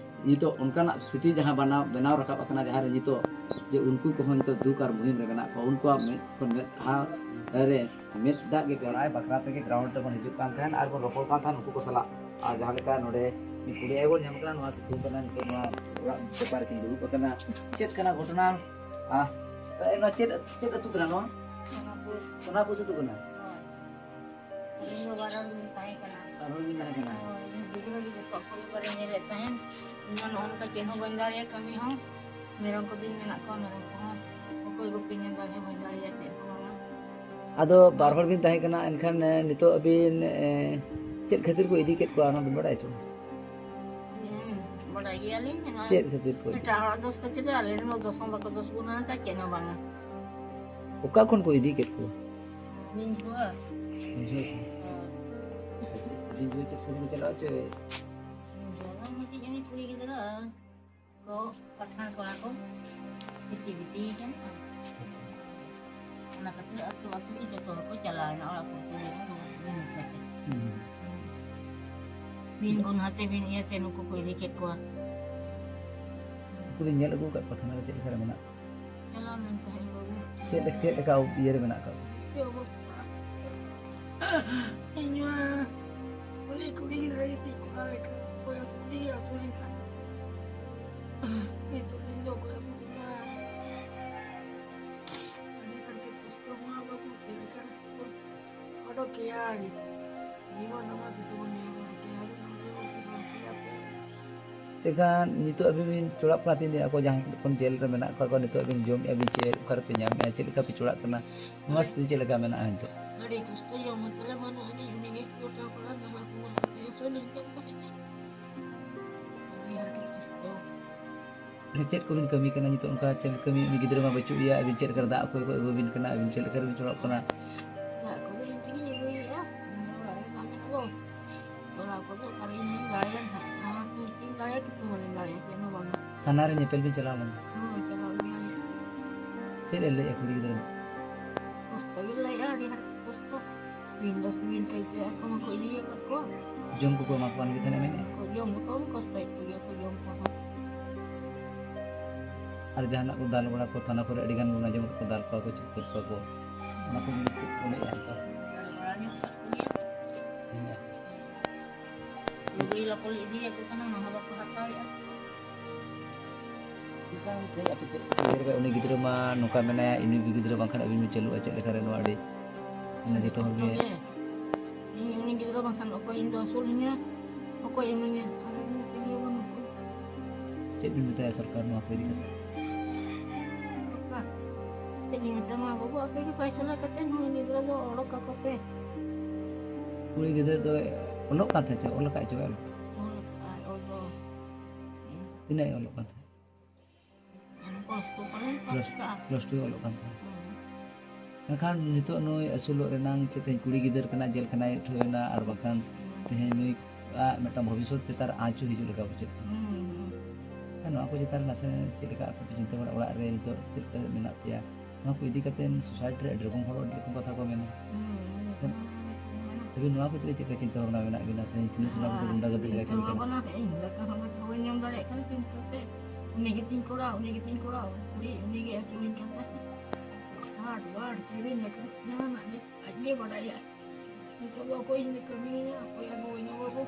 ᱱᱤᱛᱚᱜ ᱚᱱᱠᱟᱱᱟᱜ ᱥᱛᱷᱤᱛᱤ ᱡᱟᱦᱟᱸ ᱵᱮᱱᱟᱣ, ᱵᱮᱱᱟᱣ ᱨᱟᱠᱟᱵ ᱟᱠᱟᱱᱟ, ᱡᱟᱦᱟᱸ ᱨᱮ ᱱᱤᱛᱚᱜ ᱡᱮ ᱩᱱᱠᱩ ᱠᱚᱦᱚᱸ ᱱᱤᱛᱚᱜ ᱫᱩᱠ ᱟᱨ ᱢᱩᱦᱤᱢ ᱨᱮ ᱢᱮᱱᱟᱜ ᱠᱚᱣᱟ, ᱩᱱᱠᱩᱣᱟᱜ ᱢᱮᱫ ᱠᱷᱚᱱ ᱢᱮᱫᱦᱟ ᱨᱮ ᱢᱮᱫ ᱫᱟᱜ ᱜᱮ ᱵᱟᱲᱟᱭ ᱵᱟᱠᱷᱨᱟ ᱛᱮᱜᱮ ᱜᱨᱟᱣᱩᱱᱰ ᱨᱮᱵᱚᱱ ᱦᱤᱡᱩᱜ ᱠᱟᱱ ᱛᱟᱦᱮᱸᱱ ᱟᱨ ᱵᱚᱱ ᱨᱚᱯᱚᱲ ᱠᱟᱱ ᱛᱟᱦᱮᱸᱱ ᱩᱱᱠᱩ ᱠᱚ ᱥᱟᱞᱟᱜ᱾ ᱟᱨ ᱡᱟᱦᱟᱸ ᱞᱮᱠᱟ ᱱᱚᱰᱮ ᱢᱤᱫ ᱠᱩᱲᱤ ᱟᱭᱳ ᱵᱚᱱ ᱧᱟᱢ ᱠᱟᱱᱟ, ᱱᱚᱣᱟ ᱥᱤᱛᱩᱝ ᱠᱟᱱᱟ, ᱱᱤᱛᱚᱜ ᱱᱚᱣᱟ ᱚᱲᱟᱜ ᱵᱮᱯᱟᱨ ᱨᱮᱠᱤᱱ ᱫᱩᱲᱩᱵ ᱟᱠᱟᱱᱟ᱾ ᱪᱮᱫ ᱠᱟᱱᱟ ᱜᱷᱚᱴᱚᱱᱟ? ᱟᱦ, ᱱᱚᱣᱟ ᱪᱮᱫ, ᱪᱮᱫ ᱟᱹᱛᱩ ᱠᱟᱱᱟ ᱱᱚᱣᱟ? ᱥᱳᱱᱟᱯᱩᱨ᱾ ᱥᱳᱱᱟᱯᱩᱨ ᱟᱹᱛᱩ ᱠᱟᱱᱟ? ᱦᱳᱭ᱾ ᱟᱹᱞᱤᱧ ᱫᱚ ᱵᱟᱨ ᱦᱚᱲ ᱞᱤᱧ ᱛᱟᱦᱮᱸ ᱠᱟᱱᱟ᱾ ᱵᱟᱨ ᱦᱚᱲ ᱵᱤᱱ ᱛᱟᱦᱮᱸ ᱠᱟᱱᱟ? ᱦᱳᱭ, ᱤᱧ ᱜᱤᱫᱽᱨᱟᱹ ᱜᱮ ᱡᱚᱛᱚ ᱠᱚ ᱵᱟᱨᱮ ᱧᱮᱞᱮᱫ ᱛᱟᱦᱮᱸᱱ᱾ ᱤᱧ ᱦᱚᱸ ᱱᱚᱜᱼᱚ ᱱᱚᱝᱠᱟ ᱪᱮᱫ ᱦᱚᱸ ᱵᱟᱹᱧ ᱫᱟᱲᱮᱭᱟᱜᱼᱟ, ᱠᱟᱹᱢᱤ ᱦᱚᱸ᱾ ᱢᱮᱨᱚᱢ ᱠᱚ ᱫᱤᱱ ᱢᱮᱱᱟᱜ ᱠᱚᱣᱟ, ᱢᱮᱨᱚᱢ ᱠᱚᱦᱚᱸ ᱚᱠᱚᱭ ᱜᱩᱯᱤᱧᱟ, ᱫᱟᱲᱮ ᱦᱚᱸ ᱵᱟᱹᱧ ᱫᱟᱲᱮᱭᱟᱜᱼᱟ, ᱪᱮᱫ ᱦᱚᱸ ᱵᱟᱝᱟ᱾ ᱟᱫᱚ ᱵᱟᱨ ᱦᱚᱲ ᱵᱤᱱ ᱛᱟᱦᱮᱸ ᱠᱟᱱᱟ, ᱮᱱᱠᱷᱟᱱ, ᱮ, ᱱᱤᱛᱚᱜ ᱟᱹᱵᱤᱱ, ᱮ, ᱪᱮᱫ ᱠᱷᱟᱹᱛᱤᱨ ᱠᱚ ᱤᱫᱤ ᱠᱮᱫ ᱠᱚᱣᱟ, ᱚᱱᱟ ᱵᱤᱱ ᱵᱟᱲᱟᱭ ᱦᱚᱪᱚ? ᱦᱩᱸ, ᱵᱟᱰᱟᱭ ᱜᱮᱭᱟᱞᱤᱧ, ᱱᱚᱣᱟ ᱪᱮᱫ ᱠᱷᱟᱹᱛᱤᱨ ᱠᱚ ᱤᱫᱤ? ᱮᱴᱟᱜ ᱦᱚᱲᱟᱜ ᱫᱳᱥ ᱠᱷᱟᱹᱛᱤᱨ ᱟᱞᱮ ᱨᱮᱱ ᱫᱚ ᱫᱳᱥ ᱦᱚᱸ ᱵᱟᱠᱚ ᱫᱳᱥ ᱜᱩᱱᱟ ᱟᱠᱟᱫ, ᱪᱮᱫ ᱦᱚᱸ ᱵᱟᱝᱟ᱾ ᱚᱠᱟ ᱠᱷᱚᱱ ᱠᱚ ᱤᱫᱤ ᱠᱮᱫ ᱠᱚᱣᱟ? ᱵᱤᱧᱡᱩᱣᱟᱹ᱾ ᱵᱤᱧᱡᱩᱣᱟᱹ ᱠᱷᱚᱱ? ᱦᱳᱭ᱾ ᱟᱪᱪᱷᱟ, ᱟᱪᱪᱷᱟ, ᱵᱤᱧᱡᱩᱣᱟᱹ ᱪᱮᱫ ᱠᱷᱟᱹᱛᱤᱨ ᱠᱚ ᱪᱟᱞᱟᱜᱼᱟ ᱪᱚ? ᱵᱤᱧᱡᱩᱣᱟᱹ ᱫᱚ ᱢᱤᱫᱴᱤᱡ ᱡᱟᱹᱱᱤᱡ ᱠᱩᱲᱤ ᱜᱤᱫᱽᱨᱟᱹ ᱠᱚ, ᱯᱟᱴᱷᱟᱱ ᱠᱚᱲᱟ ᱠᱚ, ᱵᱤᱴᱤ ᱵᱤᱴᱤ ᱠᱟᱱᱟ᱾ ᱟᱪᱪᱷᱟ᱾ ᱚᱱᱟ ᱠᱷᱟᱹᱛᱤᱨ ᱟᱹᱛᱩ ᱟᱹᱛᱩ ᱜᱮ ᱡᱚᱛᱚ ᱦᱚᱲ ᱠᱚ ᱪᱟᱞᱟᱣ ᱮᱱᱟ ᱚᱲᱟᱜ ᱯᱨᱚᱛᱤ ᱡᱩᱢᱤᱫ ᱠᱟᱛᱮ᱾ ᱦᱩᱸ᱾ ᱵᱤᱱ ᱜᱩᱱᱦᱟᱹ ᱛᱮ, ᱵᱤᱱ ᱤᱭᱟᱹ ᱛᱮ ᱱᱩᱠᱩ ᱠᱚ ᱤᱫᱤ ᱠᱮᱫ ᱠᱚᱣᱟ᱾ ᱩᱱᱠᱩ ᱵᱤᱱ ᱧᱮᱞ ᱟᱹᱜᱩ ᱟᱠᱟᱫ ᱠᱚᱣᱟ ᱛᱷᱟᱱᱟ ᱨᱮ ᱪᱮᱫ ᱞᱮᱠᱟ ᱨᱮ ᱢᱮᱱᱟᱜ ᱠᱚᱣᱟ? ᱪᱟᱞᱟᱣ ᱞᱮᱱ ᱛᱟᱦᱮᱸᱫ ᱵᱟᱹᱵᱩ᱾ ᱪᱮᱫ ᱞᱮᱠ-, ᱪᱮᱫ ᱞᱮᱠᱟ ᱤᱭᱟᱹ ᱨᱮ ᱢᱮᱱᱟᱜ ᱟᱠᱟᱫ ᱠᱚᱣᱟ? ᱪᱮᱫ ᱚᱵᱚᱥᱛᱟ? ᱤᱧ ᱢᱟ ᱩᱱᱤ ᱠᱩᱲᱤ ᱜᱤᱫᱽᱨᱟᱹ ᱜᱮᱛᱤᱧ ᱠᱚᱨᱟᱣ ᱮ ᱠᱟᱱᱟ᱾ ᱚᱠᱚᱭ ᱟᱹᱥᱩᱞᱤᱧ, ᱟᱹᱥᱩᱞᱤᱧ ᱠᱟᱱ᱾ ᱱᱤᱛᱚᱜ ᱤᱧ ᱫᱚ ᱚᱠᱚᱭ ᱟᱹᱥᱩᱞᱤᱧᱟ? ᱟᱹᱰᱤ ᱦᱟᱨᱠᱮᱛ ᱠᱚᱥᱴᱚ ᱢᱟ ᱵᱟᱹᱵᱩ, ᱪᱮᱫ ᱞᱮᱠᱟ ᱨᱮ ᱚᱰᱚᱠᱮᱭᱟᱭ? ᱡᱤᱵᱚᱱ ᱱᱟᱢᱟ ᱡᱚᱛᱚ ᱵᱚᱱ ᱧᱮᱞ ᱚᱰᱚᱠᱮᱭᱟ᱾ ᱛᱮᱠᱷᱟᱱ ᱱᱤᱛᱚᱜ ᱟᱹᱵᱤᱱ ᱵᱤᱱ ᱪᱚᱲᱟᱜ ᱠᱟᱱᱟ ᱛᱤᱱᱟᱹᱜ? ᱟᱠᱚ ᱡᱟᱦᱟᱸ ᱛᱤᱱᱟᱹᱜ ᱠᱷᱚᱱ ᱡᱮᱞ ᱨᱮ ᱢᱮᱱᱟᱜ ᱠᱚᱣᱟ, ᱱᱤᱛᱚᱜ ᱟᱹᱵᱤᱱ ᱡᱚᱢᱮᱫᱼᱟ ᱵᱤᱱ ᱪᱮᱫ, ᱚᱠᱟ ᱨᱮᱯᱮ ᱧᱟᱢᱮᱫᱼᱟ, ᱪᱮᱫ ᱞᱮᱠᱟ ᱯᱮ ᱪᱚᱲᱟᱜ ᱠᱟᱱᱟ, ᱱᱚᱣᱟ ᱥᱛᱷᱤᱛᱤ ᱪᱮᱫ ᱞᱮᱠᱟ ᱢᱮᱱᱟᱜᱼᱟ ᱱᱤᱛᱚᱜ? ᱟᱹᱰᱤ ᱠᱚᱥᱴᱚ, ᱡᱚᱢ ᱦᱚᱸ ᱛᱟᱞᱮ ᱵᱟᱹᱱᱩᱜ ᱟᱹᱱᱤᱡ, ᱩᱱᱤ ᱜᱮ ᱠᱚᱴᱟ ᱯᱟᱲᱟ ᱱᱟᱞᱦᱟ ᱛᱩᱢᱟᱹᱞ ᱠᱟᱛᱮ ᱟᱹᱥᱩᱞᱤᱧ ᱠᱟᱱ ᱛᱟᱦᱮᱸᱫ᱾ ᱟᱹᱰᱤ ᱦᱟᱨᱠᱮᱛ ᱠᱚᱥᱴᱚ᱾ ᱟᱪᱪᱷᱟ, ᱪᱮᱫ ᱠᱚᱵᱤᱱ ᱠᱟᱹᱢᱤ ᱠᱟᱱᱟ ᱱᱤᱛᱚᱜ? ᱚᱱᱠᱟ ᱪᱮᱫ ᱠᱟᱹᱢᱤ, ᱩᱱᱤ ᱜᱤᱫᱽᱨᱟᱹ ᱢᱟ ᱵᱟᱹᱪᱩᱜ ᱮᱭᱟ, ᱟᱹᱵᱤᱱ ᱪᱮᱫ ᱞᱮᱠᱟ ᱨᱮ ᱫᱟᱜ ᱠᱚ ᱠᱚ ᱟᱹᱜᱩ ᱟᱵᱤᱱ ᱠᱟᱱᱟ, ᱟᱹᱵᱤᱱ ᱪᱮᱫ ᱞᱮᱠᱟ ᱨᱮᱵᱤᱱ ᱪᱚᱲᱟᱜ ᱠᱟᱱᱟ? ᱫᱟᱜ ᱠᱚᱫᱚ ᱤᱧ ᱛᱮᱜᱤᱧ ᱟᱹᱜᱩᱭᱮᱫᱼᱟ, ᱤᱧ ᱫᱚ ᱚᱲᱟᱜ ᱨᱮ ᱠᱟᱹᱢᱤ ᱠᱚ, ᱚᱲᱟᱜ ᱠᱚᱫᱚ ᱚᱠᱟᱨᱮ ᱤᱧ ᱫᱟᱲᱮᱭᱟᱜᱼᱟ ᱱᱟᱦᱟᱜ, ᱱᱟᱣᱟ ᱛᱮ ᱤᱧ ᱫᱟᱲᱮᱭᱟᱜᱼᱟ, ᱠᱤᱱᱛᱩ ᱵᱟᱹᱧ ᱫᱟᱲᱮᱭᱟᱜᱼᱟ, ᱪᱮᱫ ᱦᱚᱸ ᱵᱟᱝᱟ᱾ ᱛᱷᱟᱱᱟ ᱨᱮ ᱧᱮᱯᱮᱞ ᱵᱤᱱ ᱪᱟᱞᱟᱣ ᱞᱮᱱᱟ? ᱦᱳᱭ, ᱪᱟᱞᱟᱣ ᱞᱮᱱᱟᱭ᱾ ᱪᱮᱫ ᱮ ᱞᱟᱹᱭᱮᱫᱼᱟ ᱠᱩᱲᱤ ᱜᱤᱫᱽᱨᱟᱹ? ᱠᱚᱥᱴᱚ ᱜᱮ ᱞᱟᱹᱭᱮᱫᱼᱟ, ᱟᱹᱰᱤ ᱦᱟᱨᱠᱮᱛ ᱠᱚᱥᱴᱚ᱾ ᱵᱤᱱ ᱫᱚᱥ ᱵᱤᱱ ᱛᱮ ᱪᱮᱫ ᱟᱠᱚ ᱢᱟᱠᱚ ᱤᱫᱤᱭᱟᱠᱟᱫ ᱠᱚᱣᱟ᱾ ᱡᱚᱢ ᱠᱚᱠᱚ ᱮᱢᱟ ᱠᱚᱣᱟ ᱱᱤᱛ ᱦᱟᱹᱵᱤᱡ ᱢᱮᱱᱮᱫᱼᱟ? ᱠᱚ ᱡᱚᱢ ᱠᱚᱠᱚ ᱠᱚᱥᱴᱚᱭᱮᱫ ᱠᱚᱜᱮᱭᱟ ᱠᱚ ᱡᱚᱢ ᱠᱚᱦᱚᱸ᱾ ᱟᱨ ᱡᱟᱦᱟᱱᱟᱜ ᱠᱚ ᱫᱟᱞ ᱵᱟᱲᱟ ᱠᱚ ᱛᱷᱟᱱᱟ ᱠᱚᱨᱮ ᱟᱹᱰᱤ ᱜᱟᱱ ᱵᱚᱱ ᱟᱸᱡᱚᱢ ᱠᱟᱫ ᱠᱚ ᱫᱟᱞ ᱠᱚᱣᱟ ᱠᱚ, ᱪᱤᱯᱠᱟᱹᱨ ᱠᱚᱣᱟ ᱠᱚ, ᱚᱱᱟ ᱠᱚ ᱡᱤᱱᱤᱥ ᱪᱮᱫ ᱠᱚ ᱞᱟᱹᱭᱮᱫᱼᱟ ᱚᱱᱠᱟ? ᱫᱟᱞ ᱵᱟᱲᱟ ᱧᱚᱜ ᱠᱟᱜ ᱠᱚᱜᱮᱭᱟ᱾ ᱦᱮᱸ᱾ ᱞᱩᱜᱽᱲᱤ ᱞᱟᱯᱚ ᱞᱮ ᱤᱫᱤᱭᱟᱠᱚ ᱠᱟᱱᱟ, ᱚᱱᱟ ᱦᱚᱸ ᱵᱟᱠᱚ ᱦᱟᱛᱟᱣᱮᱫᱼᱟ᱾ ᱮᱱᱠᱷᱟᱱ ᱛᱮᱦᱮᱧ ᱟᱯᱮ ᱪᱮᱫ ᱯᱮ ᱩᱭᱦᱟᱹᱨ ᱠᱟᱜᱼᱟ? ᱩᱱᱤ ᱜᱤᱫᱽᱨᱟᱹ ᱢᱟ ᱱᱚᱝᱠᱟ ᱢᱮᱱᱟᱭᱟ, ᱤᱱᱩ ᱜᱤᱫᱽᱨᱟᱹ ᱵᱟᱝᱠᱷᱟᱱ ᱟᱹᱵᱤᱱ ᱵᱤᱱ ᱪᱟᱹᱞᱩᱜᱼᱟ ᱪᱮᱫ ᱞᱮᱠᱟᱨᱮ? ᱱᱚᱣᱟ ᱟᱹᱰᱤ, ᱢᱟᱱᱮ, ᱡᱚᱛᱚ ᱦᱚᱲ ᱜᱮ᱾ ᱤᱧ ᱩᱱᱤ ᱜᱤᱫᱽᱨᱟᱹ ᱵᱟᱝᱠᱷᱟᱱ ᱚᱠᱚᱭ ᱤᱧ ᱫᱚ ᱟᱹᱥᱩᱞᱤᱧᱟ? ᱚᱠᱚᱭ ᱤᱢᱟᱹᱧᱟ? ᱟᱨ ᱩᱱᱤ ᱛᱤᱨᱞᱟᱹ ᱵᱟᱹᱱᱩᱜ ᱠᱚᱣᱟ᱾ ᱪᱮᱫ ᱵᱤᱱ ᱢᱮᱛᱟᱭᱟ ᱥᱚᱨᱠᱟᱨ ᱱᱚᱣᱟ ᱠᱚ ᱤᱫᱤ ᱠᱟᱛᱮ? ᱥᱚᱨᱠᱟᱨ? ᱪᱮᱫ ᱤᱧ ᱢᱮᱛᱟᱢᱟ ᱵᱟᱹᱵᱩ, ᱟᱯᱮ ᱜᱮ ᱯᱟᱭᱥᱟᱞᱟ ᱠᱟᱛᱮ ᱱᱩᱭ ᱜᱤᱫᱽᱨᱟᱹ ᱫᱚ ᱚᱰᱚᱠ ᱠᱟᱠᱚ ᱯᱮ᱾ ᱠᱩᱲᱤ ᱜᱤᱫᱽᱨᱟᱹ ᱫᱚ ᱚᱞᱚᱜ ᱠᱟᱱ ᱛᱟᱦᱮᱸᱫ ᱪᱮ? ᱚᱞ ᱟᱠᱟᱫ ᱪᱮ ᱵᱟᱭ ᱚᱞ ᱟᱠᱟᱫ? ᱚᱞ ᱟᱠᱟᱫ ᱟᱭ, ᱚᱞ ᱫᱚ᱾ ᱛᱤᱱᱟᱹᱜ ᱮ ᱚᱞᱚᱜ ᱠᱟᱱ ᱛᱟᱦᱮᱸᱫ? ᱯᱞᱟᱥ ᱴᱩ ᱯᱟᱞᱮᱱ ᱯᱟᱥ ᱠᱟᱜᱼᱟ᱾ ᱯᱞᱟᱥ ᱴᱩ ᱚᱞᱚᱜ ᱠᱟᱱ ᱛᱟᱦᱮᱸᱫ᱾ ᱦᱩᱸ᱾ ᱢᱮᱱᱠᱷᱟᱱ ᱱᱤᱛᱚᱜ ᱱᱩᱭ ᱟᱹᱥᱩᱞᱚᱜ ᱨᱮᱱᱟᱝ ᱪᱮᱫ ᱛᱮᱦᱮᱧ ᱠᱩᱲᱤ ᱜᱤᱫᱟᱹᱨ ᱠᱟᱱᱟᱭ, ᱡᱮᱞ ᱠᱷᱟᱱᱟᱭ ᱴᱷᱩᱭᱟᱹᱣ ᱮᱱᱟ, ᱟᱨ ᱵᱟᱝᱠᱷᱟᱱ ᱦᱩᱸ᱾ ᱛᱮᱦᱮᱧ ᱱᱩᱭ ᱟᱜ ᱢᱤᱫᱴᱟᱝ ᱵᱷᱚᱵᱤᱥᱥᱚᱛ ᱪᱮᱛᱟᱱ ᱨᱮ ᱟᱸᱪ ᱦᱤᱡᱩᱜ ᱞᱮᱠᱟ ᱵᱩᱡᱷᱟᱹᱜ ᱠᱟᱱᱟ᱾ ᱦᱩᱸ, ᱦᱩᱸ᱾ ᱱᱚᱣᱟ ᱠᱚ ᱪᱮᱛᱟᱱ ᱨᱮ ᱱᱟᱥᱮ ᱪᱮᱫ ᱞᱮᱠᱟ ᱟᱯᱮ ᱯᱮ ᱪᱤᱱᱛᱟᱹ ᱵᱟᱲᱟ, ᱚᱲᱟᱜ ᱨᱮ ᱱᱤᱛᱚᱜ ᱪᱮᱫ ᱞᱮᱠᱟ ᱢᱮᱱᱟᱜ ᱯᱮᱭᱟ? ᱱᱚᱣᱟ ᱠᱚ ᱤᱫᱤ ᱠᱟᱛᱮ ᱥᱳᱥᱟᱭᱴᱤ ᱨᱮ ᱟᱹᱰᱤ ᱨᱚᱠᱚᱢ ᱦᱚᱲ ᱟᱹᱰᱤ ᱨᱚᱠᱚᱢ ᱠᱟᱛᱷᱟ ᱠᱚ ᱢᱮᱱᱟ᱾ ᱦᱩᱸ, ᱦᱩᱸ, ᱦᱩᱸ᱾ ᱟᱹᱵᱤᱱ ᱱᱚᱣᱟ ᱠᱚ ᱤᱫᱤ ᱠᱟᱛᱮ ᱪᱮᱫ ᱞᱮᱠᱟ ᱪᱤᱱᱛᱟᱹ ᱵᱷᱟᱵᱽᱱᱟ ᱢᱮᱱᱟᱜ ᱵᱤᱱᱟ? ᱛᱮᱦᱮᱧ ᱯᱩᱞᱤᱥ ᱱᱚᱣᱟ ᱠᱚ ᱟᱨ ᱜᱩᱱᱰᱟ ᱜᱟᱫᱮᱞ ᱞᱮᱠᱟ ᱪᱤᱱᱛᱟᱹ ᱠᱟᱹᱢᱤ ᱠᱟᱱᱟ᱾ ᱵᱷᱟᱵᱽᱱᱟ ᱤᱧ ᱫᱟᱠᱟ ᱦᱚᱸ ᱫᱟᱠᱟ ᱵᱟᱹᱧ ᱡᱚᱢ ᱫᱟᱲᱮᱭᱟᱜ ᱠᱟᱱᱟ ᱪᱤᱱᱛᱟᱹ ᱛᱮ᱾ ᱩᱱᱤ ᱜᱮᱛᱤᱧ ᱠᱚᱲᱟ, ᱩᱱᱤ ᱜᱮᱛᱤᱧ ᱠᱚᱲᱟ, ᱠᱩᱲᱤ ᱩᱱᱤ ᱜᱮ ᱟᱹᱥᱩᱞᱤᱧ ᱠᱟᱱ ᱛᱟᱦᱮᱸᱫ᱾ ᱦᱟᱴ ᱵᱟᱴ ᱠᱤᱨᱤᱧ ᱟᱹᱠᱷᱨᱤᱧ ᱡᱟᱦᱟᱱᱟᱜ ᱜᱮ ᱟᱡ ᱜᱮ ᱵᱟᱰᱟᱭᱟ᱾ ᱱᱤᱛᱚᱜ ᱫᱚ ᱚᱠᱚᱭ ᱤᱧ ᱠᱟᱹᱢᱤᱭᱟ, ᱚᱠᱚᱭ ᱟᱹᱜᱩ ᱟᱹᱧᱟ ᱵᱟᱹᱵᱩ?